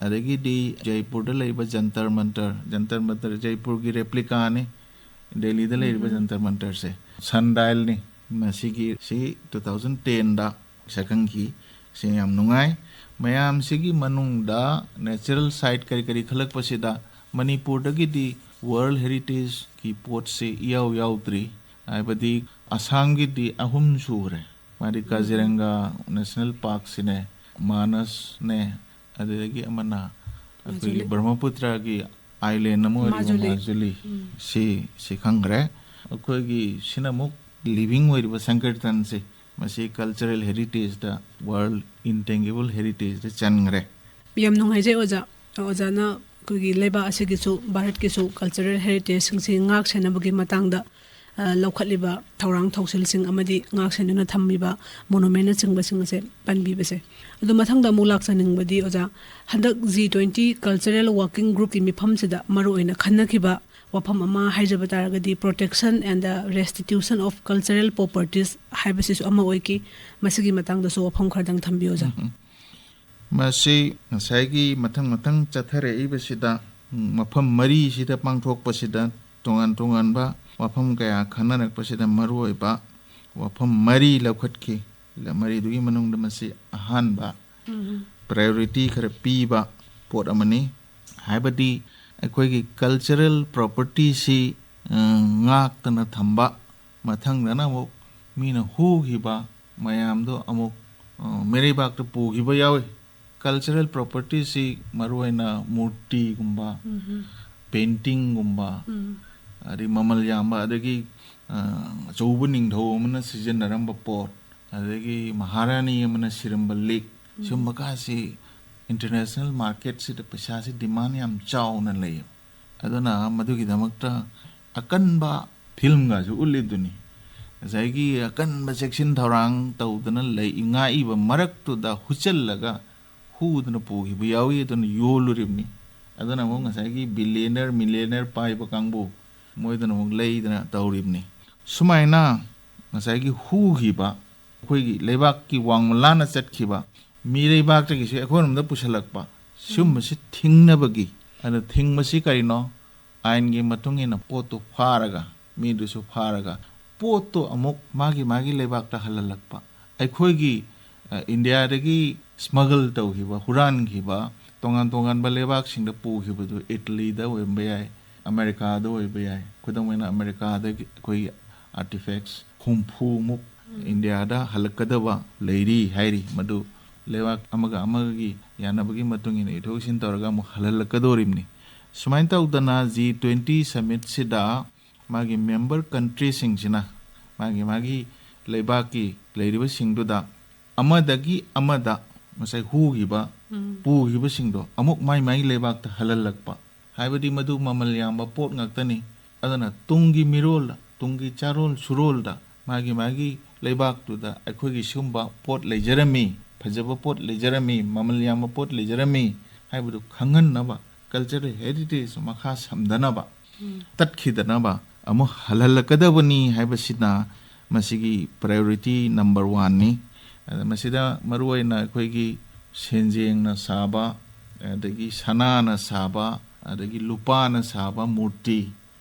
ꯑꯗꯒꯤꯗꯤ ꯖꯩꯄꯨꯔꯗ ꯂꯩꯕ ꯖꯟꯇꯔ ꯃꯟꯇꯔ, ꯖꯟꯇꯔ ꯃꯟꯇꯔ ꯖꯩꯄꯨꯔꯒꯤ ꯔꯦꯄ꯭ꯂꯤꯀꯥꯅꯤ, ꯗꯦꯜꯂꯤꯗ ꯂꯩꯔꯤꯕ ꯖꯟꯇꯔ ꯃꯟꯇꯔꯁꯦ ꯁꯟꯗꯥꯏꯜꯅꯤ꯫ ꯃꯁꯤꯒꯤ ꯁꯤ two thousand tenꯗ ꯁꯛꯈꯪꯈꯤ꯫ ꯁꯤ ꯌꯥꯝ ꯅꯨꯡꯉꯥꯏ꯫ ꯃꯌꯥꯝꯁꯤꯒꯤ ꯃꯅꯨꯡꯗ ꯅꯦꯆꯔꯦꯜ ꯁꯥꯏꯠ ꯀꯔꯤ ꯀꯔꯤ ꯈꯜꯂꯛꯄꯁꯤꯗ ꯃꯅꯤꯄꯨꯔꯗꯒꯤꯗꯤ ꯋꯥꯔꯜ ꯍꯦꯔꯤꯇꯦꯖꯀꯤ ꯄꯣꯠꯁꯤ ꯏꯌꯥꯎ ꯌꯥꯎꯗ꯭ꯔꯤ꯫ ꯍꯥꯏꯕꯗꯤ ꯑꯁꯥꯝꯒꯤꯗꯤ ꯑꯍꯨꯝ ꯁꯨꯈ꯭ꯔꯦ꯫ ꯃꯥꯗꯤ ꯀꯥꯖꯤꯔꯪꯒꯥ ꯅꯦꯁꯅꯦꯜ ꯄꯥꯔꯛꯁꯤꯅꯦ, ꯃꯥꯅꯁꯅꯦ, ꯑꯗꯨꯗꯒꯤ ꯑꯃꯅ ꯑꯩꯈꯣꯏꯒꯤ ꯃꯥꯖꯨꯂꯤ꯫ ꯕ꯭ꯔꯍꯃꯄꯨꯇ꯭ꯔꯒꯤ ꯑꯥꯏꯂꯦꯟ ꯑꯃ ꯑꯣꯏꯔꯤꯕ ꯃꯥꯖꯨꯂꯤ꯫ ꯃꯥꯖꯨꯂꯤ꯫ ꯁꯤ, ꯁꯤ ꯈꯪꯈ꯭ꯔꯦ꯫ ꯑꯩꯈꯣꯏꯒꯤ ꯁꯤꯅ ꯑꯃꯨꯛ ꯂꯤꯚꯤꯡ ꯑꯣꯏꯔꯤꯕ ꯁꯪꯀꯤꯔꯇꯟꯁꯦ, ꯃꯁꯤ ꯀꯜꯆꯔꯦꯜ ꯍꯦꯔꯤꯇꯦꯖꯇ, ꯋꯥꯔꯜ ꯏꯟꯇꯦꯡꯒꯤꯕꯜ ꯍꯦꯔꯤꯇꯦꯖꯇ ꯆꯟꯈ꯭ꯔꯦ꯫ ꯌꯥꯝ ꯅꯨꯡꯉꯥꯏꯖꯩ ꯑꯣꯖꯥ꯫ ꯑꯣꯖꯥꯅ ꯑꯩꯈꯣꯏꯒꯤ ꯂꯩꯕꯥꯛ ꯑꯁꯤꯒꯤꯁꯨ, ꯚꯥꯔꯠꯀꯤꯁꯨ ꯀꯜꯆꯔꯦꯜ ꯍꯦꯔꯤꯇꯦꯖꯁꯤꯡꯁꯤ ꯉꯥꯛ ꯁꯦꯟꯅꯕꯒꯤ ꯃꯇꯥꯡꯗ, ꯑ, ꯂꯧꯈꯠꯂꯤꯕ ꯊꯧꯔꯥꯡ ꯊꯧꯁꯤꯜꯁꯤꯡ ꯑꯃꯗꯤ ꯉꯥꯛ ꯁꯦꯟꯗꯨꯅ ꯊꯝꯃꯤꯕ ꯃꯣꯅꯨꯃꯦꯟꯅꯆꯤꯡꯕꯁꯤꯡ ꯑꯁꯦ ꯄꯟꯕꯤꯕꯁꯦ꯫ ꯑꯗꯨ ꯃꯊꯪꯗ ꯑꯃꯨꯛ ꯂꯥꯛꯆꯅꯤꯡꯕꯗꯤ ꯑꯣꯖꯥ, ꯍꯟꯗꯛ G twenty Cultural Working Groupꯀꯤ ꯃꯤꯐꯝꯁꯤꯗ ꯃꯔꯨꯑꯣꯏꯅ ꯈꯟꯅꯈꯤꯕ ꯋꯥꯐꯝ ꯑꯃ ꯍꯥꯏꯖꯕ ꯇꯥꯔꯒꯗꯤ, protection and the restitution of cultural properties ꯍꯥꯏꯕꯁꯤꯁꯨ ꯑꯃ ꯑꯣꯏꯈꯤ꯫ ꯃꯁꯤꯒꯤ ꯃꯇꯥꯡꯗꯁꯨ ꯋꯥꯐꯝ ꯈꯔꯗꯪ ꯊꯝꯕꯤꯌꯨ ꯑꯣꯖꯥ꯫ ꯎꯝ, ꯎꯝ꯫ ꯃꯁꯤ ꯉꯁꯥꯏꯒꯤ ꯃꯊꯪ ꯃꯊꯪ ꯆꯠꯊꯔꯛꯏꯕꯁꯤꯗ, ꯎꯝ, ꯃꯐꯝ ꯃꯔꯤꯁꯤꯗ ꯄꯥꯡꯊꯣꯛꯄꯁꯤꯗ ꯇꯣꯉꯥꯟ ꯇꯣꯉꯥꯟꯕ ꯋꯥꯐꯝ ꯀꯌꯥ ꯈꯟꯅꯔꯛꯄꯁꯤꯗ ꯃꯔꯨꯑꯣꯏꯕ ꯋꯥꯐꯝ ꯃꯔꯤ ꯂꯧꯈꯠꯈꯤ꯫ ꯃꯔꯤꯗꯨꯒꯤ ꯃꯅꯨꯡꯗ ꯃꯁꯤ ꯑꯍꯥꯟꯕ ꯎꯝ꯫ ꯄ꯭ꯔꯥꯏꯌꯣꯔꯤꯇꯤ ꯈꯔ ꯄꯤꯕ ꯄꯣꯠ ꯑꯃꯅꯤ꯫ ꯍꯥꯏꯕꯗꯤ ꯑꯩꯈꯣꯏꯒꯤ ꯀꯜꯆꯔꯦꯜ ꯄ꯭ꯔꯣꯄꯔꯇꯤꯁꯤ, ꯑ, ꯉꯥꯛꯇꯅ ꯊꯝꯕ, ꯃꯊꯪꯗꯅ ꯑꯃꯨꯛ ꯃꯤꯅ ꯍꯨꯈꯤꯕ ꯃꯌꯥꯝꯗꯣ ꯑꯃꯨꯛ, ꯑ, ꯃꯩꯔꯩꯕꯥꯛꯇ ꯄꯨꯈꯤꯕ ꯌꯥꯎꯏ꯫ ꯀꯜꯆꯔꯦꯜ ꯄ꯭ꯔꯣꯄꯔꯇꯤꯁꯤ ꯃꯔꯨꯑꯣꯏꯅ ꯃꯨꯔꯇꯤꯒꯨꯝꯕ, ꯎꯝ꯫ ꯄꯦꯟꯇꯤꯡꯒꯨꯝꯕ, ꯎꯝ꯫ ꯑꯗꯩ ꯃꯃꯜ ꯌꯥꯝꯕ, ꯑꯗꯒꯤ, ꯑ, ꯑꯆꯧꯕ ꯅꯤꯡꯊꯧ ꯑꯃꯅ ꯁꯤꯖꯤꯟꯅꯔꯝꯕ ꯄꯣꯠ, ꯑꯗꯒꯤ ꯃꯍꯥꯔꯥꯅꯤ ꯑꯃꯅ ꯁꯤꯔꯝꯕ ꯂꯤꯛ, ꯎꯝ꯫ ꯁꯤꯒꯨꯝꯕ ꯀꯥꯁꯤ ꯏꯟꯇꯔꯅꯦꯁꯅꯦꯜ ꯃꯥꯔꯀꯦꯠꯁꯤꯗ ꯄꯩꯁꯥꯁꯤ ꯗꯤꯃꯥꯟ ꯌꯥꯝ ꯆꯥꯎꯅ ꯂꯩꯌꯦꯕ꯫ ꯑꯗꯨꯅ ꯃꯗꯨꯒꯤꯗꯃꯛꯇ ꯑꯀꯟꯕ ꯐꯤꯂꯝꯒꯁꯨ ꯎꯠꯂꯤꯗꯨꯅꯤ꯫ ꯉꯁꯥꯏꯒꯤ ꯑꯀꯟꯕ ꯆꯦꯛꯁꯤꯟ ꯊꯧꯔꯥꯡ ꯇꯧꯗꯅ ꯂꯩ, ꯉꯥꯛꯏꯕ ꯃꯔꯛꯇꯨꯗ ꯍꯨꯠꯆꯜꯂꯒ ꯍꯨꯗꯨꯅ ꯄꯨꯈꯤꯕ ꯌꯥꯎꯏ, ꯑꯗꯨꯅ ꯌꯣꯜꯂꯨꯔꯤꯕꯅꯤ꯫ ꯑꯗꯨꯅ ꯑꯃꯨꯛ ꯉꯁꯥꯏꯒꯤ ꯕꯤꯂꯤꯌꯅꯔ ꯃꯤꯂꯤꯌꯅꯔ ꯄꯥꯏꯕ ꯀꯥꯡꯕꯨ, ꯃꯣꯏꯗꯅ ꯑꯃꯨꯛ ꯂꯩꯗꯅ ꯇꯧꯔꯤꯕꯅꯤ꯫ ꯁꯨꯃꯥꯏꯅ ꯉꯁꯥꯏꯒꯤ ꯍꯨꯈꯤꯕ, ꯑꯩꯈꯣꯏꯒꯤ ꯂꯩꯕꯥꯛꯀꯤ ꯋꯥꯡꯃ ꯂꯥꯟꯅ ꯆꯠꯈꯤꯕ ꯃꯤꯔꯩꯕꯥꯛꯇꯒꯤꯁꯨ ꯑꯩꯈꯣꯏꯔꯣꯝꯗ ꯄꯨꯁꯤꯜꯂꯛꯄ, ꯁꯤꯒꯨꯝꯕꯁꯤ ꯊꯤꯡꯅꯕꯒꯤ, ꯑꯗ ꯊꯤꯡꯕꯁꯤ ꯀꯔꯤꯅꯣ? ꯑꯥꯏꯟꯒꯤ ꯃꯇꯨꯡ ꯏꯟꯅ ꯄꯣꯠꯇꯨ ꯐꯥꯔꯒ, ꯃꯤꯗꯨꯁꯨ ꯐꯥꯔꯒ, ꯄꯣꯠꯇꯨ ꯑꯃꯨꯛ ꯃꯥꯒꯤ ꯃꯥꯒꯤ ꯂꯩꯕꯥꯛꯇ ꯍꯜꯍꯜꯂꯛꯄ꯫ ꯑꯩꯈꯣꯏꯒꯤ, ꯑ, ꯏꯟꯗꯤꯌꯥꯗꯒꯤ ꯁ꯭ꯃꯒꯜ ꯇꯧꯈꯤꯕ, ꯍꯨꯔꯥꯟꯈꯤꯕ, ꯇꯣꯉꯥꯟ ꯇꯣꯉꯥꯟꯕ ꯂꯩꯕꯥꯛꯁꯤꯡꯗ ꯄꯨꯈꯤꯕꯗꯨ ꯏꯇꯂꯤꯗ ꯑꯣꯏꯔꯝꯕ ꯌꯥꯏ, ꯑꯃꯦꯔꯤꯀꯥꯗ ꯑꯣꯏꯕ ꯌꯥꯏ꯫ ꯈꯨꯗꯝ ꯑꯣꯏꯅ ꯑꯃꯦꯔꯤꯀꯥꯗꯒꯤ ꯑꯩꯈꯣꯏꯒꯤ ꯑꯥꯔꯇꯤꯐꯦꯛꯁ ꯍꯨꯝꯐꯨꯃꯨꯛ ꯏꯟꯗꯤꯌꯥꯗ ꯍꯜꯂꯛꯀꯗꯕ ꯂꯩꯔꯤ ꯍꯥꯏꯔꯤ꯫ ꯃꯗꯨ ꯂꯩꯕꯥꯛ ꯑꯃꯒ ꯑꯃꯒꯒꯤ ꯌꯥꯅꯕꯒꯤ ꯃꯇꯨꯡ ꯏꯟꯅ ꯏꯊꯣꯛ ꯏꯁꯤꯟ ꯇꯧꯔꯒ ꯑꯃꯨꯛ ꯍꯜꯍꯜꯂꯛꯀꯗꯧꯔꯤꯕꯅꯤ꯫ ꯁꯨꯃꯥꯏꯅ ꯇꯧꯗꯅ ꯖꯤ ꯇ꯭ꯋꯦꯟꯇꯤ ꯁꯃꯤꯠꯁꯤꯗ ꯃꯥꯒꯤ ꯃꯦꯝꯕꯔ ꯀꯟꯇ꯭ꯔꯤꯁꯤꯡꯁꯤꯅ ꯃꯥꯒꯤ ꯃꯥꯒꯤ ꯂꯩꯕꯥꯛꯀꯤ ꯂꯩꯔꯤꯕꯁꯤꯡꯗꯨꯗ ꯑꯃꯗꯒꯤ ꯑꯃꯗ ꯉꯁꯥꯏ ꯍꯨꯈꯤꯕ, ꯄꯨꯈꯤꯕꯁꯤꯡꯗꯣ ꯑꯃꯨꯛ ꯃꯥꯏ ꯃꯥꯏ ꯂꯩꯕꯥꯛꯇ ꯍꯜꯍꯜꯂꯛꯄ, ꯍꯥꯏꯕꯗꯤ ꯃꯗꯨ ꯃꯃꯜ ꯌꯥꯝꯕ ꯄꯣꯠ ꯉꯥꯛꯇꯅꯤ꯫ ꯑꯗꯨꯅ ꯇꯨꯡꯒꯤ ꯃꯤꯔꯣꯜ, ꯇꯨꯡꯒꯤ ꯆꯥꯔꯣꯜ ꯁꯨꯔꯣꯜꯗ ꯃꯥꯒꯤ ꯃꯥꯒꯤ ꯂꯩꯕꯥꯛꯇꯨꯗ ꯑꯩꯈꯣꯏꯒꯤ ꯁꯤꯒꯨꯝꯕ ꯄꯣꯠ ꯂꯩꯖꯔꯝꯃꯤ, ꯐꯖꯕ ꯄꯣꯠ ꯂꯩꯖꯔꯝꯃꯤ, ꯃꯃꯜ ꯌꯥꯝꯕ ꯄꯣꯠ ꯂꯩꯖꯔꯝꯃꯤ ꯍꯥꯏꯕꯗꯨ ꯈꯪꯍꯟꯅꯕ, ꯀꯜꯆꯔꯦꯜ ꯍꯦꯔꯤꯇꯦꯖ ꯃꯈꯥ ꯁꯝꯗꯅꯕ, ꯇꯠꯈꯤꯗꯅꯕ ꯑꯃꯨꯛ ꯍꯜꯍꯜꯂꯛꯀꯗꯕꯅꯤ ꯍꯥꯏꯕꯁꯤꯅ ꯃꯁꯤꯒꯤ ꯄ꯭ꯔꯥꯏꯌꯣꯔꯤꯇꯤ ꯅꯝꯕꯔ ꯋꯥꯟꯅꯤ꯫ ꯑꯗ ꯃꯁꯤꯗ ꯃꯔꯨꯑꯣꯏꯅ ꯑꯩꯈꯣꯏꯒꯤ ꯁꯦꯟꯖꯦꯡꯅ ꯁꯥꯕ, ꯑꯗꯒꯤ ꯁꯅꯥꯅ ꯁꯥꯕ, ꯑꯗꯒꯤ ꯂꯨꯄꯥꯅ ꯁꯥꯕ ꯃꯨꯔꯇꯤ,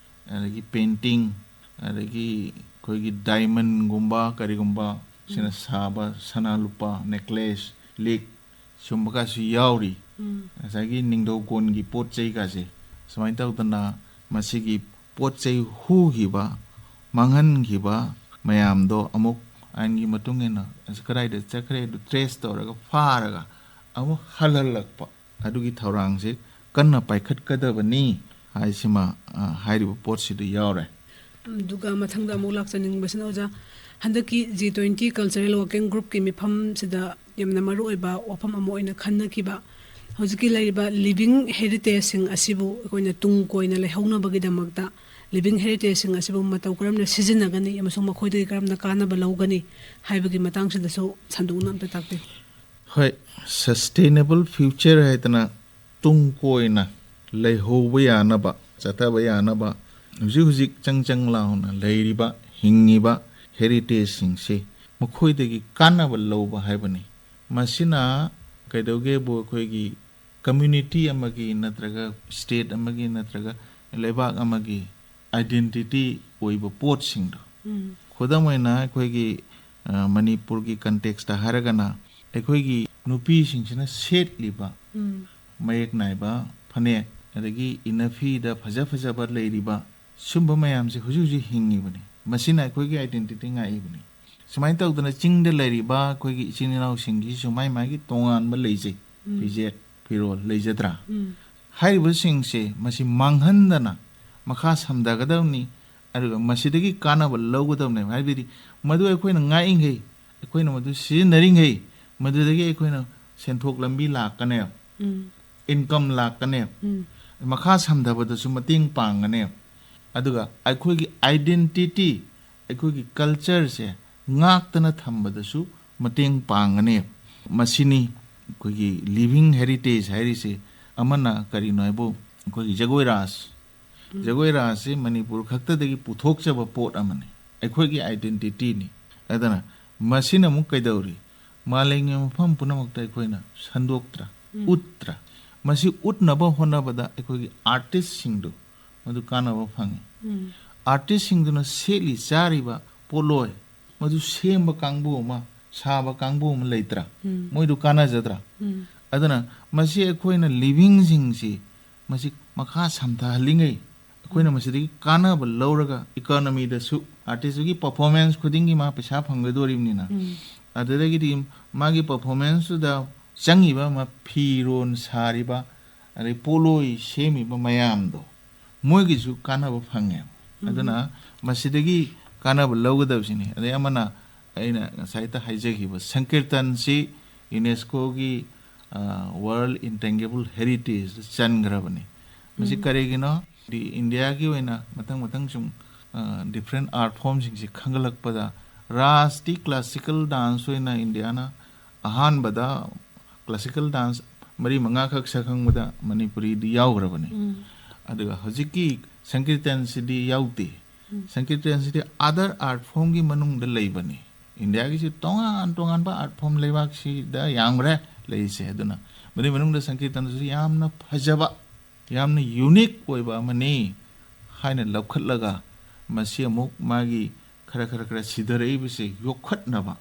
ꯑꯗꯒꯤ ꯄꯦꯟꯇꯤꯡ, ꯑꯗꯒꯤ ꯑꯩꯈꯣꯏꯒꯤ ꯗꯥꯏꯃꯟꯒꯨꯝꯕ ꯀꯔꯤꯒꯨꯝꯕ ꯁꯤꯅ ꯁꯥꯕ ꯁꯅꯥ ꯂꯨꯄꯥ ꯅꯦꯀ꯭ꯂꯦꯁ, ꯂꯤꯛ, ꯁꯨꯝꯕꯒꯁꯨ ꯌꯥꯎꯔꯤ꯫ ꯉꯁꯥꯏꯒꯤ ꯅꯤꯡꯊꯧꯀꯣꯟꯒꯤ ꯄꯣꯠ ꯆꯩꯒꯁꯦ ꯁꯨꯃꯥꯏꯅ ꯇꯧꯗꯅ ꯃꯁꯤꯒꯤ ꯄꯣꯠ ꯆꯩ ꯍꯨꯈꯤꯕ ꯃꯥꯡꯍꯟꯈꯤꯕ ꯃꯌꯥꯝꯗꯣ ꯑꯃꯨꯛ ꯑꯥꯏꯟꯒꯤ ꯃꯇꯨꯡ ꯏꯟꯅ ꯀꯗꯥꯏꯗ ꯆꯠꯈ꯭ꯔꯦ ꯑꯗꯨ ꯇ꯭ꯔꯦꯁ ꯇꯧꯔꯒ ꯐꯥꯔꯒ ꯑꯃꯨꯛ ꯍꯜꯍꯜꯂꯛꯄ, ꯑꯗꯨꯒꯤ ꯊꯧꯔꯥꯡꯁꯦ ꯀꯟꯅ ꯄꯥꯏꯈꯠꯀꯗꯕꯅꯤ ꯍꯥꯏꯁꯤꯃ, ꯑ, ꯍꯥꯏꯔꯤꯕ ꯄꯣꯠꯁꯤꯗ ꯌꯥꯎꯔꯦ꯫ ꯑꯗꯨꯒ ꯃꯊꯪꯗ ꯑꯃꯨꯛ ꯂꯥꯛꯆꯅꯤꯡꯕꯁꯤꯅ, ꯑꯣꯖꯥ, ꯍꯟꯗꯛꯀꯤ ꯖꯤ ꯇ꯭ꯋꯦꯟꯇꯤ ꯀꯜꯆꯔꯦꯜ ꯋꯥꯔꯀꯤꯡ ꯒ꯭ꯔꯨꯞꯀꯤ ꯃꯤꯐꯝꯁꯤꯗ ꯌꯥꯝꯅ ꯃꯔꯨꯑꯣꯏꯕ ꯋꯥꯐꯝ ꯑꯃ ꯑꯣꯏꯅ ꯈꯟꯅꯈꯤꯕ, ꯍꯧꯖꯤꯛꯀꯤ ꯂꯩꯔꯤꯕ ꯂꯤꯕꯤꯡ ꯍꯦꯔꯤꯇꯦꯖꯁꯤꯡ ꯑꯁꯤꯕꯨ ꯑꯩꯈꯣꯏꯅ ꯇꯨꯡ ꯀꯣꯏꯅ ꯂꯩꯍꯧꯅꯕꯒꯤꯗꯃꯛꯇ ꯂꯤꯕꯤꯡ ꯍꯦꯔꯤꯇꯦꯖꯁꯤꯡ ꯑꯁꯤꯕꯨ ꯃꯇꯧ ꯀꯔꯝꯅ ꯁꯤꯖꯤꯟꯅꯒꯅꯤ ꯑꯃꯁꯨꯡ ꯃꯈꯣꯏꯗꯒꯤ ꯀꯔꯝꯅ ꯀꯥꯟꯅꯕ ꯂꯧꯒꯅꯤ ꯍꯥꯏꯕꯒꯤ ꯃꯇꯥꯡꯁꯤꯗꯁꯨ ꯁꯟꯗꯣꯛꯅ ꯑꯝꯇ ꯇꯥꯛꯄꯤꯌꯨ꯫ ꯍꯣꯏ, ꯁꯁꯇꯦꯅꯦꯕꯜ ꯐ꯭ꯌꯨꯆꯔ ꯍꯥꯏꯗꯅ ꯇꯨꯡ ꯀꯣꯏꯅ ꯂꯩꯍꯧꯕ ꯌꯥꯅꯕ, ꯆꯠꯊꯕ ꯌꯥꯅꯕ ꯍꯧꯖꯤꯛ ꯍꯧꯖꯤꯛ ꯆꯪ ꯆꯪ ꯂꯥꯎꯅ ꯂꯩꯔꯤꯕ, ꯍꯤꯡꯉꯤꯕ ꯍꯦꯔꯤꯇꯦꯖꯁꯤꯡꯁꯦ ꯃꯈꯣꯏꯗꯒꯤ ꯀꯥꯟꯅꯕ ꯂꯧꯕ ꯍꯥꯏꯕꯅꯤ꯫ ꯃꯁꯤꯅ ꯀꯩꯗꯧꯒꯦꯕꯨ, ꯑꯩꯈꯣꯏꯒꯤ ꯀꯝꯃ꯭ꯌꯨꯅꯤꯇꯤ ꯑꯃꯒꯤ ꯅꯠꯇ꯭ꯔꯒ ꯁ꯭ꯇꯦꯠ ꯑꯃꯒꯤ ꯅꯠꯇ꯭ꯔꯒ ꯂꯩꯕꯥꯛ ꯑꯃꯒꯤ ꯑꯥꯏꯗꯦꯟꯇꯤꯇꯤ ꯑꯣꯏꯕ ꯄꯣꯠꯁꯤꯡꯗꯣ, ꯎꯝ꯫ ꯈꯨꯗꯝ ꯑꯣꯏꯅ ꯑꯩꯈꯣꯏꯒꯤ, ꯑ, ꯃꯅꯤꯄꯨꯔꯒꯤ ꯀꯟꯇꯦꯛꯁꯇ ꯍꯥꯏꯔꯒꯅ, ꯑꯩꯈꯣꯏꯒꯤ ꯅꯨꯄꯤꯁꯤꯡꯁꯤꯅ ꯁꯦꯠꯂꯤꯕ ꯎꯝ꯫ ꯃꯌꯦꯛ ꯅꯥꯏꯕ ꯐꯅꯦꯛ, ꯑꯗꯒꯤ ꯏꯅꯐꯤꯗ ꯐꯖ ꯐꯖꯕ ꯂꯩꯔꯤꯕ, ꯁꯨꯝꯕ ꯃꯌꯥꯝꯁꯦ ꯍꯧꯖꯤꯛ ꯍꯧꯖꯤꯛ ꯍꯤꯡꯉꯤꯕꯅꯤ꯫ ꯃꯁꯤꯅ ꯑꯩꯈꯣꯏꯒꯤ ꯑꯥꯏꯗꯦꯟꯇꯤꯇꯤ ꯉꯥꯛꯏꯕꯅꯤ꯫ ꯁꯨꯃꯥꯏꯅ ꯇꯧꯗꯅ ꯆꯤꯡꯗ ꯂꯩꯔꯤꯕ ꯑꯩꯈꯣꯏꯒꯤ ꯏꯆꯤꯟ ꯏꯅꯥꯎꯁꯤꯡꯒꯤꯁꯨ ꯃꯥꯏ ꯃꯥꯒꯤ ꯇꯣꯉꯥꯟꯕ ꯂꯩꯖꯩ꯫ ꯎꯝ꯫ ꯐꯤꯖꯦꯠ ꯐꯤꯔꯣꯜ ꯂꯩꯖꯗ꯭ꯔꯥ? ꯎꯝ꯫ ꯍꯥꯏꯔꯤꯕꯁꯤꯡꯁꯦ ꯃꯁꯤ ꯃꯥꯡꯍꯟꯗꯅ ꯃꯈꯥ ꯁꯝꯊꯒꯗꯕꯅꯤ꯫ ꯑꯗꯨꯒ ꯃꯁꯤꯗꯒꯤ ꯀꯥꯟꯅꯕ ꯂꯧꯒꯗꯕꯅꯦꯕ꯫ ꯍꯥꯏꯕꯗꯤ ꯃꯗꯨ ꯑꯩꯈꯣꯏꯅ ꯉꯥꯛꯏꯉꯩ, ꯑꯩꯈꯣꯏꯅ ꯃꯗꯨ ꯁꯤꯖꯤꯟꯅꯔꯤꯉꯩ, ꯃꯗꯨꯗꯒꯤ ꯑꯩꯈꯣꯏꯅ ꯁꯦꯟꯊꯣꯛ ꯂꯝꯕꯤ ꯂꯥꯛꯀꯅꯦꯕ, ꯎꯝ꯫ ꯏꯟꯀꯝ ꯂꯥꯛꯀꯅꯦꯕ꯫ ꯎꯝ꯫ ꯃꯈꯥ ꯁꯝꯊꯕꯗꯁꯨ ꯃꯇꯦꯡ ꯄꯥꯡꯒꯅꯦꯕ꯫ ꯑꯗꯨꯒ ꯑꯩꯈꯣꯏꯒꯤ ꯑꯥꯏꯗꯦꯟꯇꯤꯇꯤ, ꯑꯩꯈꯣꯏꯒꯤ ꯀꯜꯆꯔꯁꯦ ꯉꯥꯛꯇꯅ ꯊꯝꯕꯗꯁꯨ ꯃꯇꯦꯡ ꯄꯥꯡꯒꯅꯦꯕ꯫ ꯃꯁꯤꯅꯤ ꯑꯩꯈꯣꯏꯒꯤ ꯂꯤꯚꯤꯡ ꯍꯦꯔꯤꯇꯦꯖ ꯍꯥꯏꯔꯤꯁꯦ꯫ ꯑꯃꯅ ꯀꯔꯤꯅꯣ ꯍꯥꯏꯕꯨ, ꯑꯩꯈꯣꯏꯒꯤ ꯖꯒꯣꯏ ꯔꯥꯁ꯫ ꯎꯝ꯫ ꯖꯒꯣꯏ ꯔꯥꯁꯁꯤ ꯃꯅꯤꯄꯨꯔ ꯈꯛꯇꯗꯒꯤ ꯄꯨꯊꯣꯛꯆꯕ ꯄꯣꯠ ꯑꯃꯅꯤ, ꯑꯩꯈꯣꯏꯒꯤ ꯑꯥꯏꯗꯦꯟꯇꯤꯇꯤꯅꯤ꯫ ꯑꯗꯨꯅ ꯃꯁꯤꯅ ꯑꯃꯨꯛ ꯀꯩꯗꯧꯔꯤ? ꯃꯥꯂꯦꯝꯒꯤ ꯃꯐꯝ ꯄꯨꯝꯅꯃꯛꯇ ꯑꯩꯈꯣꯏꯅ ꯁꯟꯗꯣꯛꯇ꯭ꯔꯥ? ꯎꯝ꯫ ꯎꯠꯇ꯭ꯔꯥ? ꯃꯁꯤ ꯎꯠꯅꯕ ꯍꯣꯠꯅꯕꯗ ꯑꯩꯈꯣꯏꯒꯤ ꯑꯥꯔꯇꯤꯁꯁꯤꯡꯗꯨ ꯃꯗꯨ ꯀꯥꯟꯅꯕ ꯐꯪꯉꯤ꯫ ꯎꯝ꯫ ꯑꯥꯔꯇꯤꯁꯁꯤꯡꯗꯨꯅ ꯁꯦꯠꯂꯤ ꯆꯥꯔꯤꯕ ꯄꯣꯠꯂꯣꯏ, ꯃꯗꯨ ꯁꯦꯝꯕ ꯀꯥꯡꯕꯨ ꯑꯃ, ꯁꯥꯕ ꯀꯥꯡꯕꯨ ꯑꯃ ꯂꯩꯇ꯭ꯔꯥ? ꯎꯝ꯫ ꯃꯣꯏꯗꯨ ꯀꯥꯟꯅꯖꯗ꯭ꯔꯥ? ꯎꯝ꯫ ꯑꯗꯨꯅ ꯃꯁꯤ ꯑꯩꯈꯣꯏꯅ ꯂꯤꯚꯤꯡꯁꯤꯡꯁꯤ ꯃꯁꯤ ꯃꯈꯥ ꯁꯝꯊꯍꯜꯂꯤꯉꯩ, ꯑꯩꯈꯣꯏꯅ ꯃꯁꯤꯗꯒꯤ ꯀꯥꯟꯅꯕ ꯂꯧꯔꯒ ꯏꯀꯣꯅꯣꯃꯤꯗꯁꯨ, ꯑꯥꯔꯇꯤꯁꯇꯨꯒꯤ ꯄꯔꯐꯣꯔꯃꯦꯟꯁ ꯈꯨꯗꯤꯡꯒꯤ ꯃꯥ ꯄꯩꯁꯥ ꯐꯪꯒꯗꯣꯔꯤꯕꯅꯤꯅ, ꯎꯝ꯫ ꯑꯗꯨꯗꯒꯤꯗꯤ ꯃꯥꯒꯤ ꯄꯔꯐꯣꯔꯃꯦꯟꯁꯇꯨꯗ ꯆꯪꯉꯤꯕ ꯃ-, ꯐꯤꯔꯣꯟ ꯁꯥꯔꯤꯕ, ꯑꯗꯩ ꯄꯣꯠꯂꯣꯏ ꯁꯦꯝꯃꯤꯕ ꯃꯌꯥꯝꯗꯣ, ꯃꯣꯏꯒꯤꯁꯨ ꯀꯥꯟꯅꯕ ꯐꯪꯉꯦ꯫ ꯎꯝ꯫ ꯑꯗꯨꯅ ꯃꯁꯤꯗꯒꯤ ꯀꯥꯟꯅꯕ ꯂꯧꯒꯗꯕꯁꯤꯅꯤ꯫ ꯑꯗꯩ ꯑꯃꯅ, ꯑꯩꯅ ꯉꯁꯥꯏꯇ ꯍꯥꯏꯖꯈꯤꯕ, ꯁꯪꯀꯤꯔꯇꯟꯁꯤ ꯌꯨꯅꯦꯁꯀꯣꯒꯤ, ꯑ, ꯋꯥꯔꯜ ꯏꯟꯇꯦꯟꯖꯤꯕꯜ ꯍꯦꯔꯤꯇꯦꯖꯇ ꯆꯟꯈ꯭ꯔꯕꯅꯤ꯫ ꯃꯁꯤ ꯎꯝ꯫ ꯀꯔꯤꯒꯤꯅꯣ? ꯗꯤ ꯏꯟꯗꯤꯌꯥꯒꯤ ꯑꯣꯏꯅ ꯃꯊꯪ ꯃꯊꯪ ꯁꯨꯝ, ꯑ, ꯗꯤꯐ꯭ꯔꯦꯟ ꯑꯥꯔꯠ ꯐꯣꯝꯁꯤꯡꯁꯤ ꯈꯟꯒꯠꯂꯛꯄꯗ, ꯔꯥꯁꯇꯤ ꯀ꯭ꯂꯥꯁꯤꯀꯦꯜ ꯗꯥꯟꯁ ꯑꯣꯏꯅ ꯏꯟꯗꯤꯌꯥꯅ ꯑꯍꯥꯟꯕꯗ ꯀ꯭ꯂꯥꯁꯤꯀꯦꯜ ꯗꯥꯟꯁ ꯃꯔꯤ ꯃꯉꯥꯈꯛ ꯁꯛ ꯈꯪꯕꯗ ꯃꯅꯤꯄꯨꯔꯤꯗꯤ ꯌꯥꯎꯈ꯭ꯔꯕꯅꯤ꯫ ꯎꯝ꯫ ꯑꯗꯨꯒ ꯍꯧꯖꯤꯛꯀꯤ ꯁꯪꯀꯤꯔꯇꯟꯁꯤꯗꯤ ꯌꯥꯎꯗꯦ꯫ ꯎꯝ꯫ ꯁꯪꯀꯤꯔꯇꯟꯁꯤꯗꯤ other art formꯒꯤ ꯃꯅꯨꯡꯗ ꯂꯩꯕꯅꯤ꯫ ꯏꯟꯗꯤꯌꯥꯒꯤꯁꯤ ꯇꯣꯉꯥꯟ ꯇꯣꯉꯥꯟꯕ art form ꯂꯩꯕꯥꯛꯁꯤꯗ ꯌꯥꯝꯈ꯭ꯔꯦ ꯂꯩꯔꯤꯁꯦ꯫ ꯑꯗꯨꯅ ꯃꯗꯨꯏ ꯃꯅꯨꯡꯗ ꯁꯪꯀꯤꯔꯇꯟꯁꯤꯁꯨ ꯌꯥꯝꯅ ꯐꯖꯕ, ꯌꯥꯝꯅ unique ꯑꯣꯏꯕ ꯑꯃꯅꯤ ꯍꯥꯏꯅ ꯂꯧꯈꯠꯂꯒ, ꯃꯁꯤ ꯑꯃꯨꯛ ꯃꯥꯒꯤ ꯈꯔ ꯈꯔ ꯈꯔ ꯁꯤꯊꯔꯛꯏꯕꯁꯦ ꯌꯣꯛꯈꯠꯅꯕ,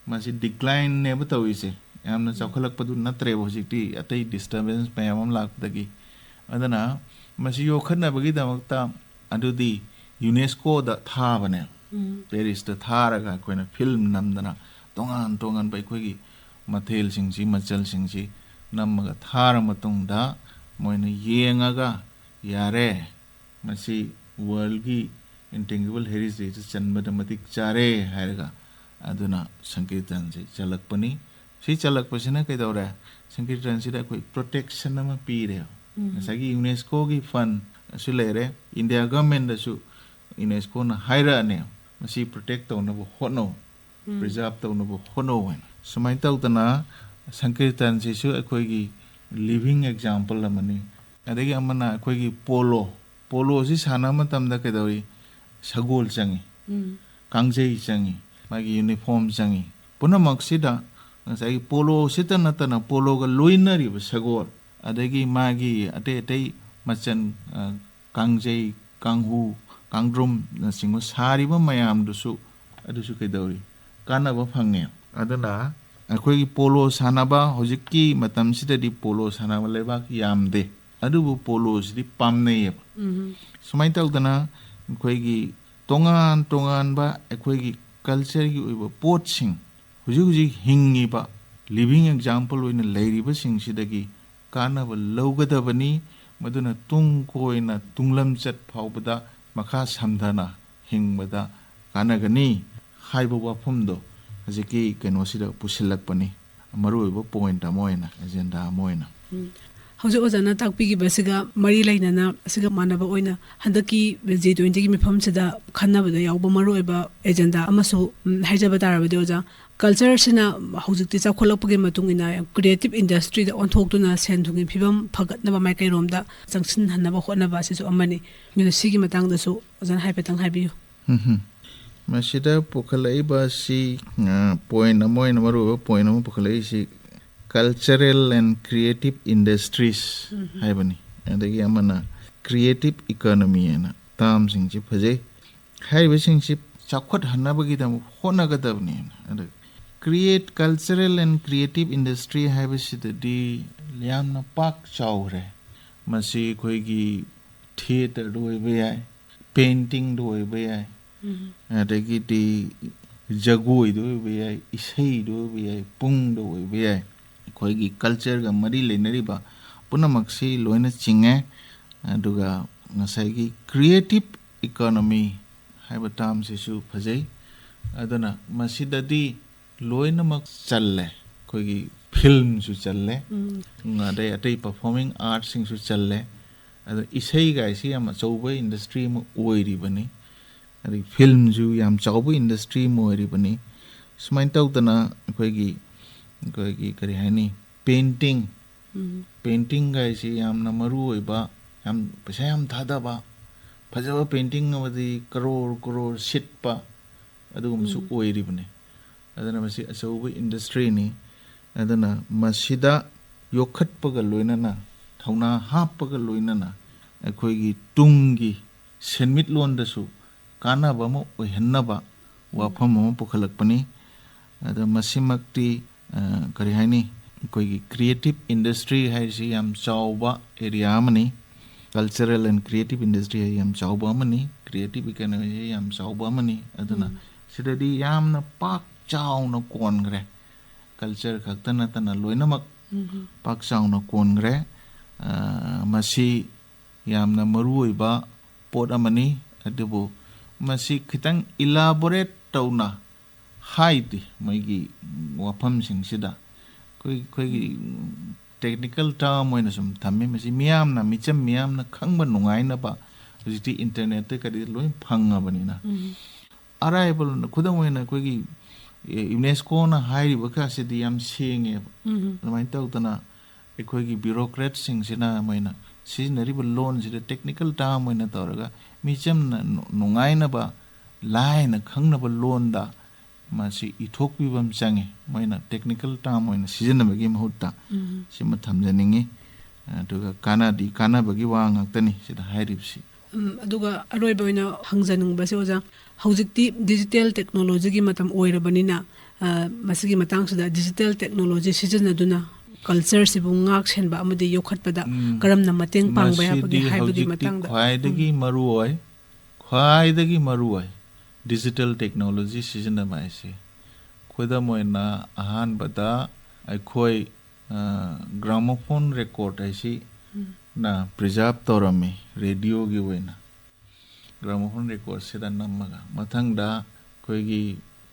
ꯃꯁꯤ declineꯅꯦꯕ ꯇꯧꯔꯤꯁꯦ꯫ ꯌꯥꯝꯅ ꯆꯥꯎꯈꯠꯂꯛꯄꯗꯨ ꯅꯠꯇ꯭ꯔꯦꯕ ꯍꯧꯖꯤꯛꯇꯤ, ꯑꯇꯩ disturbance ꯃꯌꯥꯝ ꯑꯃ ꯂꯥꯛꯄꯗꯒꯤ꯫ ꯑꯗꯨꯅ ꯃꯁꯤ ꯌꯣꯛꯈꯠꯅꯕꯒꯤꯗꯃꯛꯇ ꯑꯗꯨꯗꯤ UNESCOꯗ ꯊꯥꯕꯅꯦ꯫ ꯎꯝ꯫ ꯄꯦꯔꯤꯁꯇ ꯊꯥꯔꯒ ꯑꯩꯈꯣꯏꯅ film ꯅꯝꯗꯅ, ꯇꯣꯉꯥꯟ ꯇꯣꯉꯥꯟꯕ ꯑꯩꯈꯣꯏꯒꯤ ꯃꯊꯦꯜꯁꯤꯡꯁꯤ, ꯃꯆꯜꯁꯤꯡꯁꯤ ꯅꯝꯃꯒ ꯊꯥꯔ ꯃꯇꯨꯡꯗ, ꯃꯣꯏꯅ ꯌꯦꯡꯉꯒ, "ꯌꯥꯔꯦ, ꯃꯁꯤ worldꯒꯤ intangible heritageꯇ ꯆꯟꯕꯗ ꯃꯇꯤꯛ ꯆꯥꯔꯦ" ꯍꯥꯏꯔꯒ, ꯑꯗꯨꯅ ꯁꯪꯀꯤꯔꯇꯟꯁꯤ ꯆꯜꯂꯛꯄꯅꯤ꯫ ꯁꯤ ꯆꯜꯂꯛꯄꯁꯤꯅ ꯀꯩꯗꯧꯔꯦ? ꯁꯪꯀꯤꯔꯇꯟꯁꯤꯗ ꯑꯩꯈꯣꯏ protection ꯑꯃ ꯄꯤꯔꯦ꯫ ꯎꯝ꯫ ꯉꯁꯥꯏꯒꯤ UNESCOꯒꯤ fundꯁꯨ ꯂꯩꯔꯦ, ꯏꯟꯗꯤꯌꯥ governmentꯗꯁꯨ UNESCOꯅ ꯍꯥꯏꯔꯛꯑꯅꯦ, "ꯃꯁꯤ protect ꯇꯧꯅꯕ ꯍꯣꯠꯅꯧ, ꯎꯝ꯫ preserve ꯇꯧꯅꯕ ꯍꯣꯠꯅꯧ" ꯍꯥꯏꯅ꯫ ꯁꯨꯃꯥꯏꯅ ꯇꯧꯗꯅ ꯁꯪꯀꯤꯔꯇꯟꯁꯤꯁꯨ ꯑꯩꯈꯣꯏꯒꯤ living example ꯑꯃꯅꯤ꯫ ꯑꯗꯒꯤ ꯑꯃꯅ ꯑꯩꯈꯣꯏꯒꯤ polo, poloꯁꯤ ꯁꯥꯟꯅꯕ ꯃꯇꯝꯗ ꯀꯩꯗꯧꯏ? ꯁꯒꯣꯜ ꯆꯪꯉꯤ, ꯎꯝ꯫ ꯀꯥꯡꯖꯩ ꯆꯪꯉꯤ, ꯃꯥꯒꯤ uniform ꯆꯪꯉꯤ꯫ ꯄꯨꯝꯅꯃꯛꯁꯤꯗ ꯉꯁꯥꯏꯒꯤ poloꯁꯤꯇ ꯅꯠꯇꯅ poloꯒ ꯂꯣꯏꯅꯔꯤꯕ ꯁꯒꯣꯜ, ꯑꯗꯒꯤ ꯃꯥꯒꯤ ꯑꯇꯩ ꯑꯇꯩ ꯃꯆꯟ, ꯑ, ꯀꯥꯡꯖꯩ, ꯀꯥꯡꯍꯨ, ꯀꯥꯡꯗ꯭ꯔꯨꯝꯅꯆꯤꯡꯕ ꯁꯥꯔꯤꯕ ꯃꯌꯥꯝꯗꯨꯁꯨ, ꯑꯗꯨꯁꯨ ꯀꯩꯗꯧꯔꯤ? ꯀꯥꯟꯅꯕ ꯐꯪꯉꯦ꯫ ꯑꯗꯨꯅ ꯑꯩꯈꯣꯏꯒꯤ polo ꯁꯥꯟꯅꯕ, ꯍꯧꯖꯤꯛꯀꯤ ꯃꯇꯝꯁꯤꯗꯗꯤ polo ꯁꯥꯟꯅꯕ ꯂꯩꯕꯥꯛ ꯌꯥꯝꯗꯦ, ꯑꯗꯨꯕꯨ poloꯁꯤꯗꯤ ꯄꯥꯝꯅꯩꯌꯦꯕ꯫ ꯎꯝ꯫ ꯁꯨꯃꯥꯏꯅ ꯇꯧꯗꯅ ꯑꯩꯈꯣꯏꯒꯤ ꯇꯣꯉꯥꯟ ꯇꯣꯉꯥꯟꯕ ꯑꯩꯈꯣꯏꯒꯤ cultureꯒꯤ ꯑꯣꯏꯕ ꯄꯣꯠꯁꯤꯡ, ꯍꯧꯖꯤꯛ ꯍꯧꯖꯤꯛ ꯍꯤꯡꯉꯤꯕ living example ꯑꯣꯏꯅ ꯂꯩꯔꯤꯕꯁꯤꯡꯁꯤꯗꯒꯤ ꯀꯥꯟꯅꯕ ꯂꯧꯒꯗꯕꯅꯤ꯫ ꯃꯗꯨꯅ ꯇꯨꯡ ꯀꯣꯏꯅ ꯇꯨꯡꯂꯝꯆꯠ ꯐꯥꯎꯕꯗ ꯃꯈꯥ ꯁꯝꯊꯅ ꯍꯤꯡꯕꯗ ꯀꯥꯟꯅꯒꯅꯤ ꯍꯥꯏꯕ ꯋꯥꯐꯝꯗꯣ ꯍꯧꯖꯤꯛꯀꯤ ꯀꯩꯅꯣꯁꯤꯗ ꯄꯨꯁꯤꯜꯂꯛꯄꯅꯤ꯫ ꯃꯔꯨꯑꯣꯏꯕ point ꯑꯃ ꯑꯣꯏꯅ, agenda ꯑꯃ ꯑꯣꯏꯅ꯫ ꯎꯝ꯫ ꯍꯧꯖꯤꯛ ꯑꯣꯖꯥꯅ ꯇꯥꯛꯄꯤꯈꯤꯕꯁꯤꯒ ꯃꯔꯤ ꯂꯩꯅꯅ, ꯑꯁꯤꯒ ꯃꯥꯟꯅꯕ ꯑꯣꯏꯅ, ꯍꯟꯗꯛꯀꯤ ꯖꯤ ꯇ꯭ꯋꯦꯟꯇꯤꯒꯤ ꯃꯤꯐꯝꯁꯤꯗ ꯈꯟꯅꯕꯗ ꯌꯥꯎꯕ ꯃꯔꯨꯑꯣꯏꯕ ꯑꯦꯖꯦꯟꯗꯥ ꯑꯃꯁꯨ, ꯎꯝ, ꯍꯥꯏꯖꯕ ꯇꯥꯔꯕꯗꯤ ꯑꯣꯖꯥ, ꯀꯜꯆꯔꯁꯤꯅ ꯍꯧꯖꯤꯛꯇꯤ ꯆꯥꯎꯈꯠꯂꯛꯄꯒꯤ ꯃꯇꯨꯡ ꯏꯟꯅ ꯀ꯭ꯔꯤꯌꯦꯇꯤꯞ ꯏꯟꯗꯁꯇ꯭ꯔꯤꯗ ꯑꯣꯟꯊꯣꯛꯇꯨꯅ ꯁꯦꯟ ꯊꯨꯝꯒꯤ ꯐꯤꯕꯝ ꯐꯒꯠꯅꯕ ꯃꯥꯏꯀꯩꯔꯣꯝꯗ ꯆꯪꯁꯤꯟꯍꯟꯅꯕ ꯍꯣꯠꯅꯕ ꯑꯁꯤꯁꯨ ꯑꯃꯅꯤ꯫ ꯑꯗꯨꯅ ꯁꯤꯒꯤ ꯃꯇꯥꯡꯗꯁꯨ ꯑꯣꯖꯥꯅ ꯍꯥꯏꯐꯦꯠꯇꯪ ꯍꯥꯏꯕꯤꯌꯨ꯫ ꯎꯝꯍꯨꯝ꯫ ꯃꯁꯤꯗ ꯄꯨꯈꯠꯂꯛꯏꯕ ꯑꯁꯤ, ꯑ, ꯄꯣꯏꯟ ꯑꯃ ꯑꯣꯏꯅ, ꯃꯔꯨꯑꯣꯏꯕ ꯄꯣꯏꯟ ꯑꯃ ꯄꯨꯈꯠꯂꯛꯏꯁꯤ cultural and creative industries ꯍꯥꯏꯕꯅꯤ꯫ ꯑꯗꯒꯤ ꯑꯃꯅ creative economy ꯍꯥꯏꯅ ꯇꯥꯝꯁꯤꯡꯁꯤ ꯐꯖꯩ꯫ ꯍꯥꯏꯔꯤꯕꯁꯤꯡꯁꯤ ꯆꯥꯎꯈꯠꯍꯟꯅꯕꯒꯤꯗꯃꯛ ꯍꯣꯠꯅꯒꯗꯕꯅꯦꯅ꯫ ꯑꯗ create, cultural and creative industry ꯍꯥꯏꯕꯁꯤꯗꯗꯤ ꯌꯥꯝꯅ ꯄꯥꯛ ꯆꯥꯎꯈ꯭ꯔꯦ꯫ ꯃꯁꯤ ꯑꯩꯈꯣꯏꯒꯤ ꯊꯤꯌꯦꯇꯔꯗ ꯑꯣꯏꯕ ꯌꯥꯏ, ꯄꯦꯟꯇꯤꯡꯗ ꯑꯣꯏꯕ ꯌꯥꯏ, ꯑꯗꯒꯤꯗꯤ ꯖꯒꯣꯏꯗ ꯑꯣꯏꯕ ꯌꯥꯏ, ꯏꯁꯩꯗ ꯑꯣꯏꯕ ꯌꯥꯏ, ꯄꯨꯡꯗ ꯑꯣꯏꯕ ꯌꯥꯏ꯫ ꯑꯩꯈꯣꯏꯒꯤ ꯀꯜꯆꯔꯒ ꯃꯔꯤ ꯂꯩꯅꯔꯤꯕ ꯄꯨꯝꯅꯃꯛꯁꯤ ꯂꯣꯏꯅ ꯆꯤꯡꯉꯦ꯫ ꯑꯗꯨꯒ ꯉꯁꯥꯏꯒꯤ creative economy ꯍꯥꯏꯕ ꯇꯥꯝꯁꯤꯁꯨ ꯐꯖꯩ꯫ ꯑꯗꯨꯅ ꯃꯁꯤꯗꯗꯤ ꯂꯣꯏꯅꯃꯛ ꯆꯜꯂꯦ꯫ ꯑꯩꯈꯣꯏꯒꯤ ꯐꯤꯜꯝꯁꯨ ꯆꯜꯂꯦ, ꯑꯗꯩ ꯑꯇꯩ ꯄꯔꯐꯣꯔꯃꯤꯡ ꯑꯥꯔꯠꯁꯤꯡꯁꯨ ꯆꯜꯂꯦ꯫ ꯑꯗꯣ ꯏꯁꯩꯒꯥꯏꯁꯤ ꯌꯥꯝ ꯑꯆꯧꯕ ꯏꯟꯗꯁꯇ꯭ꯔꯤ ꯑꯃ ꯑꯣꯏꯔꯤꯕꯅꯤ, ꯑꯗꯒꯤ ꯐꯤꯜꯝꯁꯨ ꯌꯥꯝ ꯆꯥꯎꯕ ꯏꯟꯗꯁꯇ꯭ꯔꯤ ꯑꯃ ꯑꯣꯏꯔꯤꯕꯅꯤ꯫ ꯁꯨꯃꯥꯏꯅ ꯇꯧꯗꯅ ꯑꯩꯈꯣꯏꯒꯤ, ꯑꯩꯈꯣꯏꯒꯤ ꯀꯔꯤ ꯍꯥꯏꯅꯤ, ꯄꯦꯟꯇꯤꯡ, ꯄꯦꯟꯇꯤꯡꯒꯥꯏꯁꯤ ꯌꯥꯝꯅ ꯃꯔꯨ ꯑꯣꯏꯕ, ꯌꯥꯝ ꯄꯩꯁꯥ ꯌꯥꯝ ꯊꯥꯗꯕ, ꯐꯖꯕ ꯄꯦꯟꯇꯤꯡ ꯑꯃꯗꯤ ꯀꯔꯣꯔ ꯀꯔꯣꯔ ꯁꯤꯠꯄ ꯑꯗꯨꯒꯨꯝꯕꯁꯨ ꯑꯣꯏꯔꯤꯕꯅꯤ꯫ ꯑꯗꯨꯅ ꯃꯁꯤ ꯑꯆꯧꯕ ꯏꯟꯗꯁꯇ꯭ꯔꯤꯅꯤ꯫ ꯑꯗꯨꯅ ꯃꯁꯤꯗ ꯌꯣꯛꯈꯠꯄꯒ ꯂꯣꯏꯅꯅ, ꯊꯧꯅꯥ ꯍꯥꯞꯄꯒ ꯂꯣꯏꯅꯅ ꯑꯩꯈꯣꯏꯒꯤ ꯇꯨꯡꯒꯤ ꯁꯦꯟꯃꯤꯠꯂꯣꯟꯗꯁꯨ ꯀꯥꯟꯅꯕ ꯑꯃ ꯑꯣꯏꯍꯟꯅꯕ ꯋꯥꯐꯝ ꯑꯃ ꯄꯨꯈꯠꯂꯛꯄꯅꯤ꯫ ꯑꯗ ꯃꯁꯤꯃꯛꯇꯤ, ꯑ, ꯀꯔꯤ ꯍꯥꯏꯅꯤ, ꯑꯩꯈꯣꯏꯒꯤ ꯀ꯭ꯔꯤꯌꯦꯇꯤꯞ ꯏꯟꯗꯁꯇ꯭ꯔꯤ ꯍꯥꯏꯁꯤ ꯌꯥꯝ ꯆꯥꯎꯕ ꯑꯦꯔꯤꯌꯥ ꯑꯃꯅꯤ꯫ Cultural and creative industry ꯍꯥꯏꯁꯤ ꯌꯥꯝ ꯆꯥꯎꯕ ꯑꯃꯅꯤ, ꯀ꯭ꯔꯤꯌꯦꯇꯤꯞ ꯏꯀꯣꯅꯣꯃꯤ ꯍꯥꯏꯁꯤ ꯌꯥꯝ ꯆꯥꯎꯕ ꯑꯃꯅꯤ꯫ ꯑꯗꯨꯅ ꯁꯤꯗꯗꯤ ꯌꯥꯝꯅ ꯄꯥꯛ ꯆꯥꯎꯅ ꯀꯣꯟꯈ꯭ꯔꯦ꯫ ꯀꯜꯆꯔ ꯈꯛꯇ ꯅꯠꯇꯅ ꯂꯣꯏꯅꯃꯛ ꯄꯥꯛ ꯆꯥꯎꯅ ꯀꯣꯟꯈ꯭ꯔꯦ꯫ ꯑ, ꯃꯁꯤ ꯌꯥꯝꯅ ꯃꯔꯨ ꯑꯣꯏꯕ ꯄꯣꯠ ꯑꯃꯅꯤ꯫ ꯑꯗꯨꯕꯨ ꯃꯁꯤ ꯈꯤꯇꯪ ꯏꯂꯥꯕꯣꯔꯦꯠ ꯇꯧꯅ ꯍꯥꯏꯗꯦ ꯃꯣꯏꯒꯤ ꯋꯥꯐꯝꯁꯤꯡꯁꯤꯗ꯫ ꯑꯩꯈꯣꯏ, ꯑꯩꯈꯣꯏꯒꯤ ꯇꯦꯛꯅꯤꯀꯦꯜ ꯇꯔꯝ ꯑꯣꯏꯅ ꯁꯨꯝ ꯊꯝꯃꯤ꯫ ꯃꯁꯤ ꯃꯤꯌꯥꯝꯅ, ꯃꯤꯆꯝ ꯃꯤꯌꯥꯝꯅ ꯈꯪꯕ ꯅꯨꯡꯉꯥꯏꯅꯕ ꯍꯧꯖꯤꯛꯇꯤ ꯏꯟꯇꯔꯅꯦꯠꯇ ꯀꯔꯤ ꯂꯣꯏ ꯐꯪꯉꯕꯅꯤꯅ꯫ ꯎꯝ꯫ ꯑꯔꯥꯏꯕ ꯂꯣꯟꯗ, ꯈꯨꯗꯝ ꯑꯣꯏꯅ ꯑꯩꯈꯣꯏꯒꯤ, ꯑꯦ, ꯌꯨꯅꯦꯁꯀꯣꯅ ꯍꯥꯏꯔꯤꯕ ꯀꯥꯁꯤꯗꯤ ꯌꯥꯝ ꯁꯦꯡꯉꯦꯕ꯫ ꯎꯝ꯫ ꯑꯗꯨꯃꯥꯏꯅ ꯇꯧꯗꯅ ꯑꯩꯈꯣꯏꯒꯤ ꯕ꯭ꯌꯨꯔꯣꯀ꯭ꯔꯦꯠꯁꯤꯡꯁꯤꯅ ꯃꯣꯏꯅ ꯁꯤꯖꯤꯟꯅꯔꯤꯕ ꯂꯣꯟꯁꯤꯗ ꯇꯦꯛꯅꯤꯀꯦꯜ ꯇꯔꯝ ꯑꯣꯏꯅ ꯇꯧꯔꯒ ꯃꯤꯆꯝꯅ ꯅꯨ-, ꯅꯨꯡꯉꯥꯏꯅꯕ, ꯂꯥꯏꯅ ꯈꯪꯅꯕ ꯂꯣꯟꯗ ꯃꯁꯤ ꯏꯊꯣꯛꯄꯤꯕ ꯑꯃ ꯆꯪꯉꯤ꯫ ꯃꯣꯏꯅ ꯇꯦꯛꯅꯤꯀꯦꯜ ꯇꯔꯝ ꯑꯣꯏꯅ ꯁꯤꯖꯤꯟꯅꯕꯒꯤ ꯃꯍꯨꯠꯇ ꯎꯝ꯫ ꯁꯤꯃ ꯊꯝꯖꯅꯤꯡꯉꯤ꯫ ꯑꯗꯨꯒ ꯀꯥꯟꯅꯗꯤ ꯀꯥꯟꯅꯕꯒꯤ ꯋꯥ ꯉꯥꯛꯇꯅꯤ ꯁꯤꯗ ꯍꯥꯏꯔꯤꯕꯁꯤ꯫ ꯎꯝ, ꯑꯗꯨꯒ ꯑꯔꯣꯏꯕ ꯑꯣꯏꯅ ꯍꯪꯖꯅꯤꯡꯕꯁꯦ, ꯑꯣꯖꯥ, ꯍꯧꯖꯤꯛꯇꯤ ꯗꯤꯖꯤꯇꯦꯜ ꯇꯦꯛꯅꯣꯂꯣꯖꯤꯒꯤ ꯃꯇꯝ ꯑꯣꯏꯔꯕꯅꯤꯅ, ꯑ, ꯃꯁꯤꯒꯤ ꯃꯇꯥꯡꯁꯤꯗ ꯗꯤꯖꯤꯇꯦꯜ ꯇꯦꯛꯅꯣꯂꯣꯖꯤ ꯁꯤꯖꯤꯟꯅꯗꯨꯅ ꯀꯜꯆꯔꯁꯤꯕꯨ ꯉꯥꯛ ꯁꯦꯟꯕ ꯑꯃꯗꯤ ꯌꯣꯛꯈꯠꯄꯗ ꯎꯝ꯫ ꯀꯔꯝꯅ ꯃꯇꯦꯡ ꯄꯥꯡꯕ ꯌꯥꯕꯒꯦ ꯃꯁꯤꯗꯤ ꯍꯥꯏꯕꯒꯤ ꯍꯧꯖꯤꯛꯇꯤ ꯃꯇꯥꯡꯗ꯫ ꯈ꯭ꯋꯥꯏꯗꯒꯤ ꯎꯝ꯫ ꯃꯔꯨ ꯑꯣꯏ, ꯈ꯭ꯋꯥꯏꯗꯒꯤ ꯃꯔꯨ ꯑꯣꯏ ꯗꯤꯖꯤꯇꯦꯜ ꯇꯦꯛꯅꯣꯂꯣꯖꯤ ꯁꯤꯖꯤꯟꯅꯕ ꯍꯥꯏꯁꯦ꯫ ꯈꯨꯗꯝ ꯑꯣꯏꯅ, ꯑꯍꯥꯟꯕꯗ ꯑꯩꯈꯣꯏ, ꯑ, ꯒ꯭ꯔꯥꯃꯣꯐꯣꯟ ꯔꯦꯀꯣꯔꯠ ꯍꯥꯏꯁꯤ ꯎꯝ꯫ ꯅ ꯄ꯭ꯔꯤꯖꯥꯔꯚ ꯇꯧꯔꯝꯃꯤ, ꯔꯦꯗꯤꯑꯣꯒꯤ ꯑꯣꯏꯅ꯫ ꯒ꯭ꯔꯥꯃꯣꯐꯣꯟ ꯔꯦꯀꯣꯔꯠꯁꯤꯗ ꯅꯝꯃꯒ꯫ ꯃꯊꯪꯗ ꯑꯩꯈꯣꯏꯒꯤ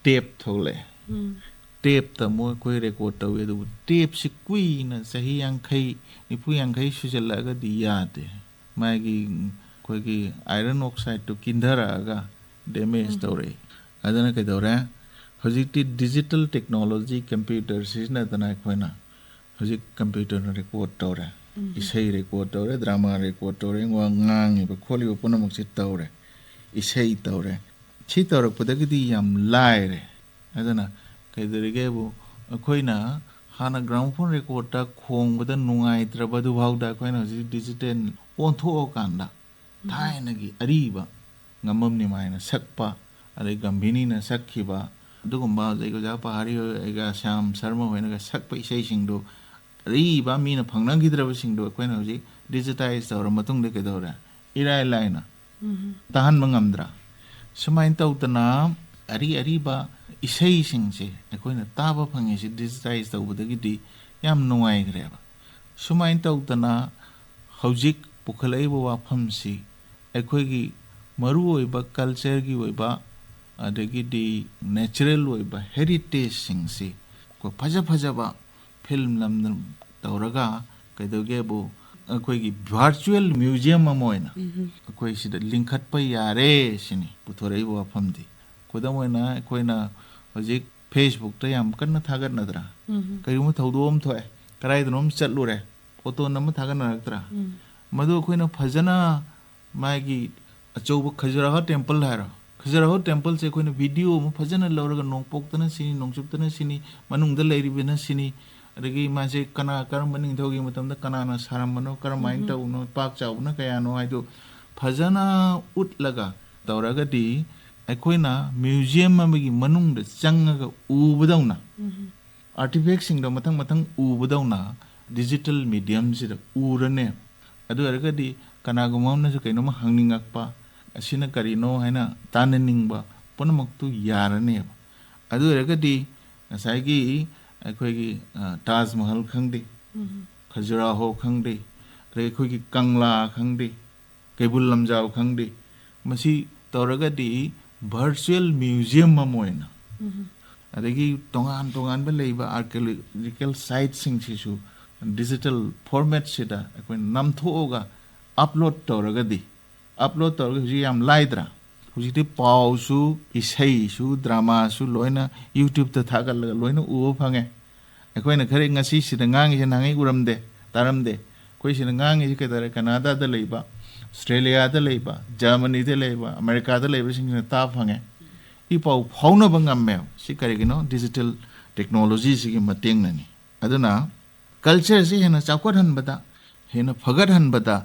ꯇꯦꯞ ꯊꯣꯛꯂꯛꯑꯦ꯫ ꯎꯝ꯫ ꯇꯦꯞꯇ ꯑꯃꯨꯛ ꯑꯩꯈꯣꯏ ꯔꯦꯀꯣꯔꯠ ꯇꯧꯏ, ꯑꯗꯨꯕꯨ ꯇꯦꯞꯁꯤ ꯀꯨꯏꯅ, ꯆꯍꯤ ꯌꯥꯡꯈꯩ, ꯅꯤꯐꯨ ꯌꯥꯡꯈꯩ ꯁꯨꯖꯜꯂꯛꯑꯒꯗꯤ ꯌꯥꯗꯦ꯫ ꯃꯥꯒꯤ ꯑꯩꯈꯣꯏꯒꯤ ꯑꯥꯏꯔꯟ ꯑꯣꯛꯁꯥꯏꯠꯇꯨ ꯀꯤꯟꯊꯔꯛꯑꯒ ꯗꯦꯃꯦꯖ ꯎꯝ꯫ ꯇꯧꯔꯛꯏ꯫ ꯑꯗꯨꯅ ꯀꯩꯗꯧꯔꯦ? ꯍꯧꯖꯤꯛꯇꯤ ꯗꯤꯖꯤꯇꯦꯜ ꯇꯦꯛꯅꯣꯂꯣꯖꯤ, ꯀꯝꯄ꯭ꯌꯨꯇꯔ ꯁꯤꯖꯤꯟꯅꯗꯅ ꯑꯩꯈꯣꯏꯅ ꯍꯧꯖꯤꯛ ꯀꯝꯄ꯭ꯌꯨꯇꯔꯅ ꯔꯦꯀꯣꯔꯠ ꯇꯧꯔꯦ, ꯎꯝ꯫ ꯏꯁꯩ ꯔꯦꯀꯣꯔꯠ ꯇꯧꯔꯦ, ꯗ꯭ꯔꯃꯥ ꯔꯦꯀꯣꯔꯠ ꯇꯧꯔꯦ, ꯋꯥ ꯉꯥꯡꯉꯤꯕ ꯈꯣꯠꯂꯤꯕ ꯄꯨꯝꯅꯃꯛꯁꯦ ꯇꯧꯔꯦ, ꯏꯁꯩ ꯇꯧꯔꯦ꯫ ꯁꯤ ꯇꯧꯔꯛꯄꯗꯒꯤꯗꯤ ꯌꯥꯝ ꯂꯥꯏꯔꯦ꯫ ꯑꯗꯨꯅ ꯀꯩꯗꯧꯔꯤꯒꯦꯕꯨ, ꯑꯩꯈꯣꯏꯅ ꯍꯥꯟꯅ ꯒ꯭ꯔꯥꯃꯣꯐꯣꯟ ꯔꯦꯀꯣꯔꯠꯇ ꯈꯣꯡꯕꯗ ꯅꯨꯡꯉꯥꯏꯇ꯭ꯔꯕ ꯑꯗꯨꯐꯥꯎꯗ ꯑꯩꯈꯣꯏꯅ ꯍꯧꯖꯤꯛ ꯗꯤꯖꯤꯇꯦꯜ ꯑꯣꯟꯊꯣꯛꯑꯀꯥꯟꯗ ꯎꯝ꯫ ꯊꯥꯏꯅꯒꯤ ꯑꯔꯤꯕ ꯉꯝꯕꯝ ꯅꯤꯃꯥꯏꯅ ꯁꯛꯄ, ꯑꯗꯩ ꯒꯝꯚꯤꯅꯤꯅ ꯁꯛꯈꯤꯕ, ꯑꯗꯨꯒꯨꯝꯕ, ꯑꯗꯩ ꯑꯣꯖꯥ ꯄꯍꯥꯔꯤ ꯍꯣꯏꯒ ꯁ꯭ꯌꯥꯝ ꯁꯔꯃ ꯍꯣꯏꯅꯒ ꯁꯛꯄ ꯏꯁꯩꯁꯤꯡꯗꯣ ꯑꯔꯤꯕ ꯃꯤꯅ ꯐꯪꯅꯈꯤꯗ꯭ꯔꯕꯁꯤꯡꯗꯣ ꯑꯩꯈꯣꯏꯅ ꯍꯧꯖꯤꯛ ꯗꯤꯖꯤꯇꯥꯏꯖ ꯇꯧꯔ ꯃꯇꯨꯡꯗ ꯀꯩꯗꯧꯔꯦ? ꯏꯔꯥꯏ ꯂꯥꯏꯅ ꯎꯝ꯫ ꯇꯥꯍꯟꯕ ꯉꯝꯗ꯭ꯔꯥ? ꯁꯨꯃꯥꯏꯅ ꯇꯧꯗꯅ ꯑꯔꯤ ꯑꯔꯤꯕ ꯏꯁꯩꯁꯤꯡꯁꯦ ꯑꯩꯈꯣꯏꯅ ꯇꯥꯕ ꯐꯪꯉꯤꯁꯤ ꯗꯤꯖꯤꯇꯥꯏꯖ ꯇꯧꯕꯗꯒꯤꯗꯤ ꯌꯥꯝ ꯅꯨꯡꯉꯥꯏꯈ꯭ꯔꯦꯕ꯫ ꯁꯨꯃꯥꯏꯅ ꯇꯧꯗꯅ ꯍꯧꯖꯤꯛ ꯄꯨꯈꯠꯂꯛꯏꯕ ꯋꯥꯐꯝꯁꯤ ꯑꯩꯈꯣꯏꯒꯤ ꯃꯔꯨꯑꯣꯏꯕ ꯀꯜꯆꯔꯒꯤ ꯑꯣꯏꯕ, ꯑꯗꯒꯤꯗꯤ ꯅꯦꯆꯔꯦꯜ ꯑꯣꯏꯕ ꯍꯦꯔꯤꯇꯦꯖꯁꯤꯡꯁꯤ ꯑꯩꯈꯣꯏ ꯐꯖ ꯐꯖꯕ ꯐꯤꯂꯝ ꯅꯝꯗꯅ, ꯇꯧꯔꯒ ꯀꯩꯗꯧꯒꯦꯕꯨ, ꯑꯩꯈꯣꯏꯒꯤ ꯚꯔꯆꯨꯋꯦꯜ ꯃ꯭ꯌꯨꯖꯤꯌꯝ ꯑꯃ ꯑꯣꯏꯅ ꯑꯩꯈꯣꯏ ꯁꯤꯗ ꯂꯤꯡꯈꯠꯄ ꯌꯥꯔꯦ ꯁꯤꯅꯤ ꯄꯨꯊꯣꯔꯛꯏꯕ ꯋꯥꯐꯝꯗꯤ꯫ ꯈꯨꯗꯝ ꯑꯣꯏꯅ, ꯑꯩꯈꯣꯏꯅ ꯍꯧꯖꯤꯛ ꯐꯦꯁꯕꯨꯛꯇ ꯌꯥꯝ ꯀꯟꯅ ꯊꯥꯒꯠꯅꯗ꯭ꯔꯥ? ꯀꯔꯤꯒꯨꯝꯕ ꯊꯧꯗꯣꯛ ꯑꯃ ꯊꯣꯛꯑꯦ, ꯀꯗꯥꯏꯗꯅꯣ ꯑꯃ ꯆꯠꯂꯨꯔꯦ, ꯐꯣꯇꯣ ꯅꯝꯃ ꯊꯥꯒꯠꯅꯔꯛꯇ꯭ꯔꯥ? ꯃꯗꯨ ꯑꯩꯈꯣꯏꯅ ꯐꯖꯅ ꯃꯥꯒꯤ ꯑꯆꯧꯕ ꯈꯖꯨꯔꯥꯍꯣ ꯇꯦꯝꯄꯜ ꯍꯥꯏꯔꯣ, ꯈꯖꯨꯔꯥꯍꯣ ꯇꯦꯝꯄꯜꯁꯦ ꯑꯩꯈꯣꯏꯅ ꯚꯤꯗꯤꯑꯣ ꯑꯃ ꯐꯖꯅ ꯂꯧꯔꯒ, ꯅꯣꯡꯄꯣꯛꯇꯅ ꯁꯤꯅꯤ, ꯅꯣꯡꯆꯨꯞꯇꯅ ꯁꯤꯅꯤ, ꯃꯅꯨꯡꯗ ꯂꯩꯔꯤꯕꯅ ꯁꯤꯅꯤ, ꯑꯗꯒꯤ ꯃꯥꯁꯦ ꯀꯅꯥ, ꯀꯔꯝꯕ ꯅꯤꯡꯊꯧꯒꯤ ꯃꯇꯝꯗ ꯀꯅꯥꯅ ꯁꯥꯔꯝꯕꯅꯣ, ꯀꯔꯝꯍꯥꯏꯅ ꯇꯧꯕꯅꯣ, ꯄꯥꯛ ꯆꯥꯎꯕꯅ ꯀꯌꯥꯅꯣ ꯍꯥꯏꯗꯣ ꯐꯖꯅ ꯎꯠꯂꯒ ꯇꯧꯔꯒꯗꯤ, ꯑꯩꯈꯣꯏꯅ ꯃ꯭ꯌꯨꯖꯤꯌꯝ ꯑꯃꯒꯤ ꯃꯅꯨꯡꯗ ꯆꯪꯉꯒ ꯎꯕꯗꯧꯅ, ꯑꯥꯔꯇꯤꯐꯦꯛꯁꯤꯡꯗꯣ ꯃꯊꯪ ꯃꯊꯪ ꯎꯕꯗꯧꯅ ꯗꯤꯖꯤꯇꯦꯜ ꯃꯤꯗꯤꯌꯝꯁꯤꯗ ꯎꯔꯅꯦ꯫ ꯑꯗꯨ ꯑꯣꯏꯔꯒꯗꯤ ꯀꯅꯥꯒꯨꯝꯕ ꯑꯃꯅꯁꯨ ꯀꯩꯅꯣꯝꯃ ꯍꯪꯅꯤꯡꯉꯛꯄ, ꯑꯁꯤꯅ ꯀꯔꯤꯅꯣ ꯍꯥꯏꯅ ꯇꯥꯅꯅꯤꯡꯕ ꯄꯨꯝꯅꯃꯛꯇꯨ ꯌꯥꯔꯅꯦꯕ꯫ ꯑꯗꯨ ꯑꯣꯏꯔꯒꯗꯤ ꯉꯁꯥꯏꯒꯤ ꯑꯩꯈꯣꯏꯒꯤ, ꯑ, ꯇꯥꯖ ꯃꯍꯜ ꯈꯪꯗꯦ, ꯈꯖꯨꯔꯥꯍꯣ ꯈꯪꯗꯦ, ꯑꯗꯩ ꯑꯩꯈꯣꯏꯒꯤ ꯀꯪꯂꯥ ꯈꯪꯗꯦ, ꯀꯩꯕꯨꯜ ꯂꯝꯖꯥꯎ ꯈꯪꯗꯦ, ꯃꯁꯤ ꯇꯧꯔꯒꯗꯤ ꯚꯔꯆꯨꯋꯦꯜ ꯃ꯭ꯌꯨꯖꯤꯌꯝ ꯑꯃ ꯑꯣꯏꯅ, ꯑꯗꯒꯤ ꯇꯣꯉꯥꯟ ꯇꯣꯉꯥꯟꯕ ꯂꯩꯕ ꯑꯥꯔꯀꯤꯑꯣꯂꯣꯖꯤꯀꯦꯜ ꯁꯥꯏꯠꯁꯤꯡꯁꯤꯁꯨ ꯗꯤꯖꯤꯇꯦꯜ ꯐꯣꯔꯃꯦꯠꯁꯤꯗ ꯑꯩꯈꯣꯏꯅ ꯅꯝꯊꯣꯛꯑꯒ ꯑꯞꯂꯣꯗ ꯇꯧꯔꯒꯗꯤ, ꯑꯞꯂꯣꯗ ꯇꯧꯔꯒ ꯍꯧꯖꯤꯛ ꯌꯥꯝ ꯂꯥꯏꯗ꯭ꯔꯥ? ꯍꯧꯖꯤꯛꯇꯤ ꯄꯥꯎꯁꯨ, ꯏꯁꯩꯁꯨ, ꯗ꯭ꯔꯃꯥꯁꯨ ꯂꯣꯏꯅ YouTubeꯇ ꯊꯥꯒꯠꯂꯒ ꯂꯣꯏꯅ ꯎꯕ ꯐꯪꯉꯦ꯫ ꯑꯩꯈꯣꯏꯅ ꯈꯔ ꯉꯁꯤ ꯁꯤꯗ ꯉꯥꯡꯉꯤꯁꯦ ꯅꯍꯥꯟꯉꯩ ꯎꯔꯝꯗꯦ, ꯇꯥꯔꯝꯗꯦ꯫ ꯑꯩꯈꯣꯏ ꯁꯤꯗ ꯉꯥꯡꯉꯤꯁꯦ ꯀꯩꯗꯧꯔꯦ? ꯀꯅꯥꯗꯥꯗ ꯂꯩꯕ, ꯑꯣꯁꯇ꯭ꯔꯦꯂꯤꯌꯥꯗ ꯂꯩꯕ, ꯖꯔꯃꯅꯤꯗ ꯂꯩꯕ, ꯑꯃꯦꯔꯤꯀꯥꯗ ꯂꯩꯕꯁꯤꯡꯁꯤꯅ ꯇꯥꯕ ꯐꯪꯉꯦ꯫ ꯏ ꯄꯥꯎ ꯐꯥꯎꯅꯕ ꯉꯝꯃꯦꯕ꯫ ꯁꯤ ꯀꯔꯤꯒꯤꯅꯣ? ꯗꯤꯖꯤꯇꯦꯜ ꯇꯦꯛꯅꯣꯂꯣꯖꯤꯁꯤꯒꯤ ꯃꯇꯦꯡꯅꯅꯤ꯫ ꯑꯗꯨꯅ ꯀꯜꯆꯔꯁꯤ ꯍꯦꯟꯅ ꯆꯥꯎꯈꯠꯍꯟꯕꯗ, ꯍꯦꯟꯅ ꯐꯒꯠꯍꯟꯕꯗ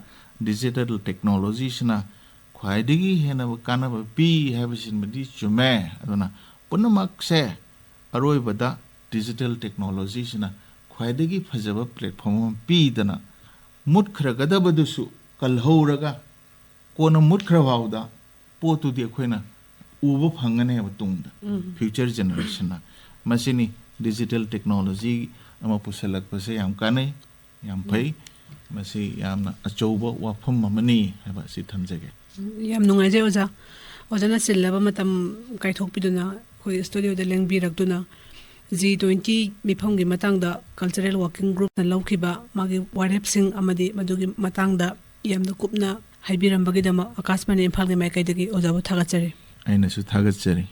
ꯗꯤꯖꯤꯇꯦꯜ ꯇꯦꯛꯅꯣꯂꯣꯖꯤꯁꯤꯅ ꯈ꯭ꯋꯥꯏꯗꯒꯤ ꯍꯦꯟꯅ ꯀꯥꯟꯅꯕ ꯄꯤ ꯍꯥꯏꯕꯁꯤꯃꯗꯤ ꯆꯨꯝꯃꯦ꯫ ꯑꯗꯨꯅ ꯄꯨꯝꯅꯃꯛꯁꯦ ꯑꯔꯣꯏꯕꯗ ꯗꯤꯖꯤꯇꯦꯜ ꯇꯦꯛꯅꯣꯂꯣꯖꯤꯁꯤꯅ ꯈ꯭ꯋꯥꯏꯗꯒꯤ ꯐꯖꯕ ꯄ꯭ꯂꯦꯠꯐꯣꯝ ꯑꯃ ꯄꯤꯗꯅ, ꯃꯨꯠꯈ꯭ꯔꯒꯗꯕꯗꯨꯁꯨ ꯀꯜꯍꯧꯔꯒ, ꯀꯣꯟꯅ ꯃꯨꯠꯈ꯭ꯔ ꯐꯥꯎꯗ ꯄꯣꯠꯇꯨꯗꯤ ꯑꯩꯈꯣꯏꯅ ꯎꯕ ꯐꯪꯒꯅꯦꯕ ꯇꯨꯡꯗ, ꯐ꯭ꯌꯨꯆꯔ ꯖꯦꯅꯦꯔꯦꯁꯟꯅ꯫ ꯃꯁꯤꯅꯤ ꯗꯤꯖꯤꯇꯦꯜ ꯇꯦꯛꯅꯣꯂꯣꯖꯤ ꯑꯃ ꯄꯨꯁꯜꯂꯛꯄꯁꯦ ꯌꯥꯝ ꯀꯥꯟꯅꯩ, ꯌꯥꯝ ꯐꯩ꯫ ꯃꯁꯤ ꯌꯥꯝꯅ ꯑꯆꯧꯕ ꯋꯥꯐꯝ ꯑꯃꯅꯤ ꯍꯥꯏꯕ ꯑꯁꯤ ꯊꯝꯖꯒꯦ꯫ ꯌꯥꯝ ꯅꯨꯡꯉꯥꯏꯖꯩ ꯑꯣꯖꯥ꯫ ꯑꯣꯖꯥꯅ ꯆꯤꯜꯂꯕ ꯃꯇꯝ ꯀꯥꯏꯊꯣꯛꯄꯤꯗꯨꯅ ꯑꯩꯈꯣꯏ ꯁ꯭ꯇꯨꯗꯤꯑꯣꯗ ꯂꯦꯡꯕꯤꯔꯛꯇꯨꯅ ꯖꯤ ꯇ꯭ꯋꯦꯟꯇꯤ ꯃꯤꯐꯝꯒꯤ ꯃꯇꯥꯡꯗ ꯀꯜꯆꯔꯦꯜ ꯋꯥꯔꯀꯤꯡ ꯒ꯭ꯔꯨꯞꯅ ꯂꯧꯈꯤꯕ ꯃꯥꯒꯤ ꯋꯥꯔꯦꯞꯁꯤꯡ ꯑꯃꯗꯤ ꯃꯗꯨꯒꯤ ꯃꯇꯥꯡꯗ ꯌꯥꯝꯅ ꯀꯨꯞꯅ ꯍꯥꯏꯕꯤꯔꯝꯕꯒꯤꯗꯃꯛ ꯑꯀꯥꯁꯕꯥꯅꯤ ꯏꯝꯐꯥꯜꯒꯤ ꯃꯥꯏꯀꯩꯗꯒꯤ ꯑꯣꯖꯥꯕꯨ ꯊꯥꯒꯠꯆꯔꯤ꯫ ꯑꯩꯅꯁꯨ ꯊꯥꯒꯠꯆꯔꯤ꯫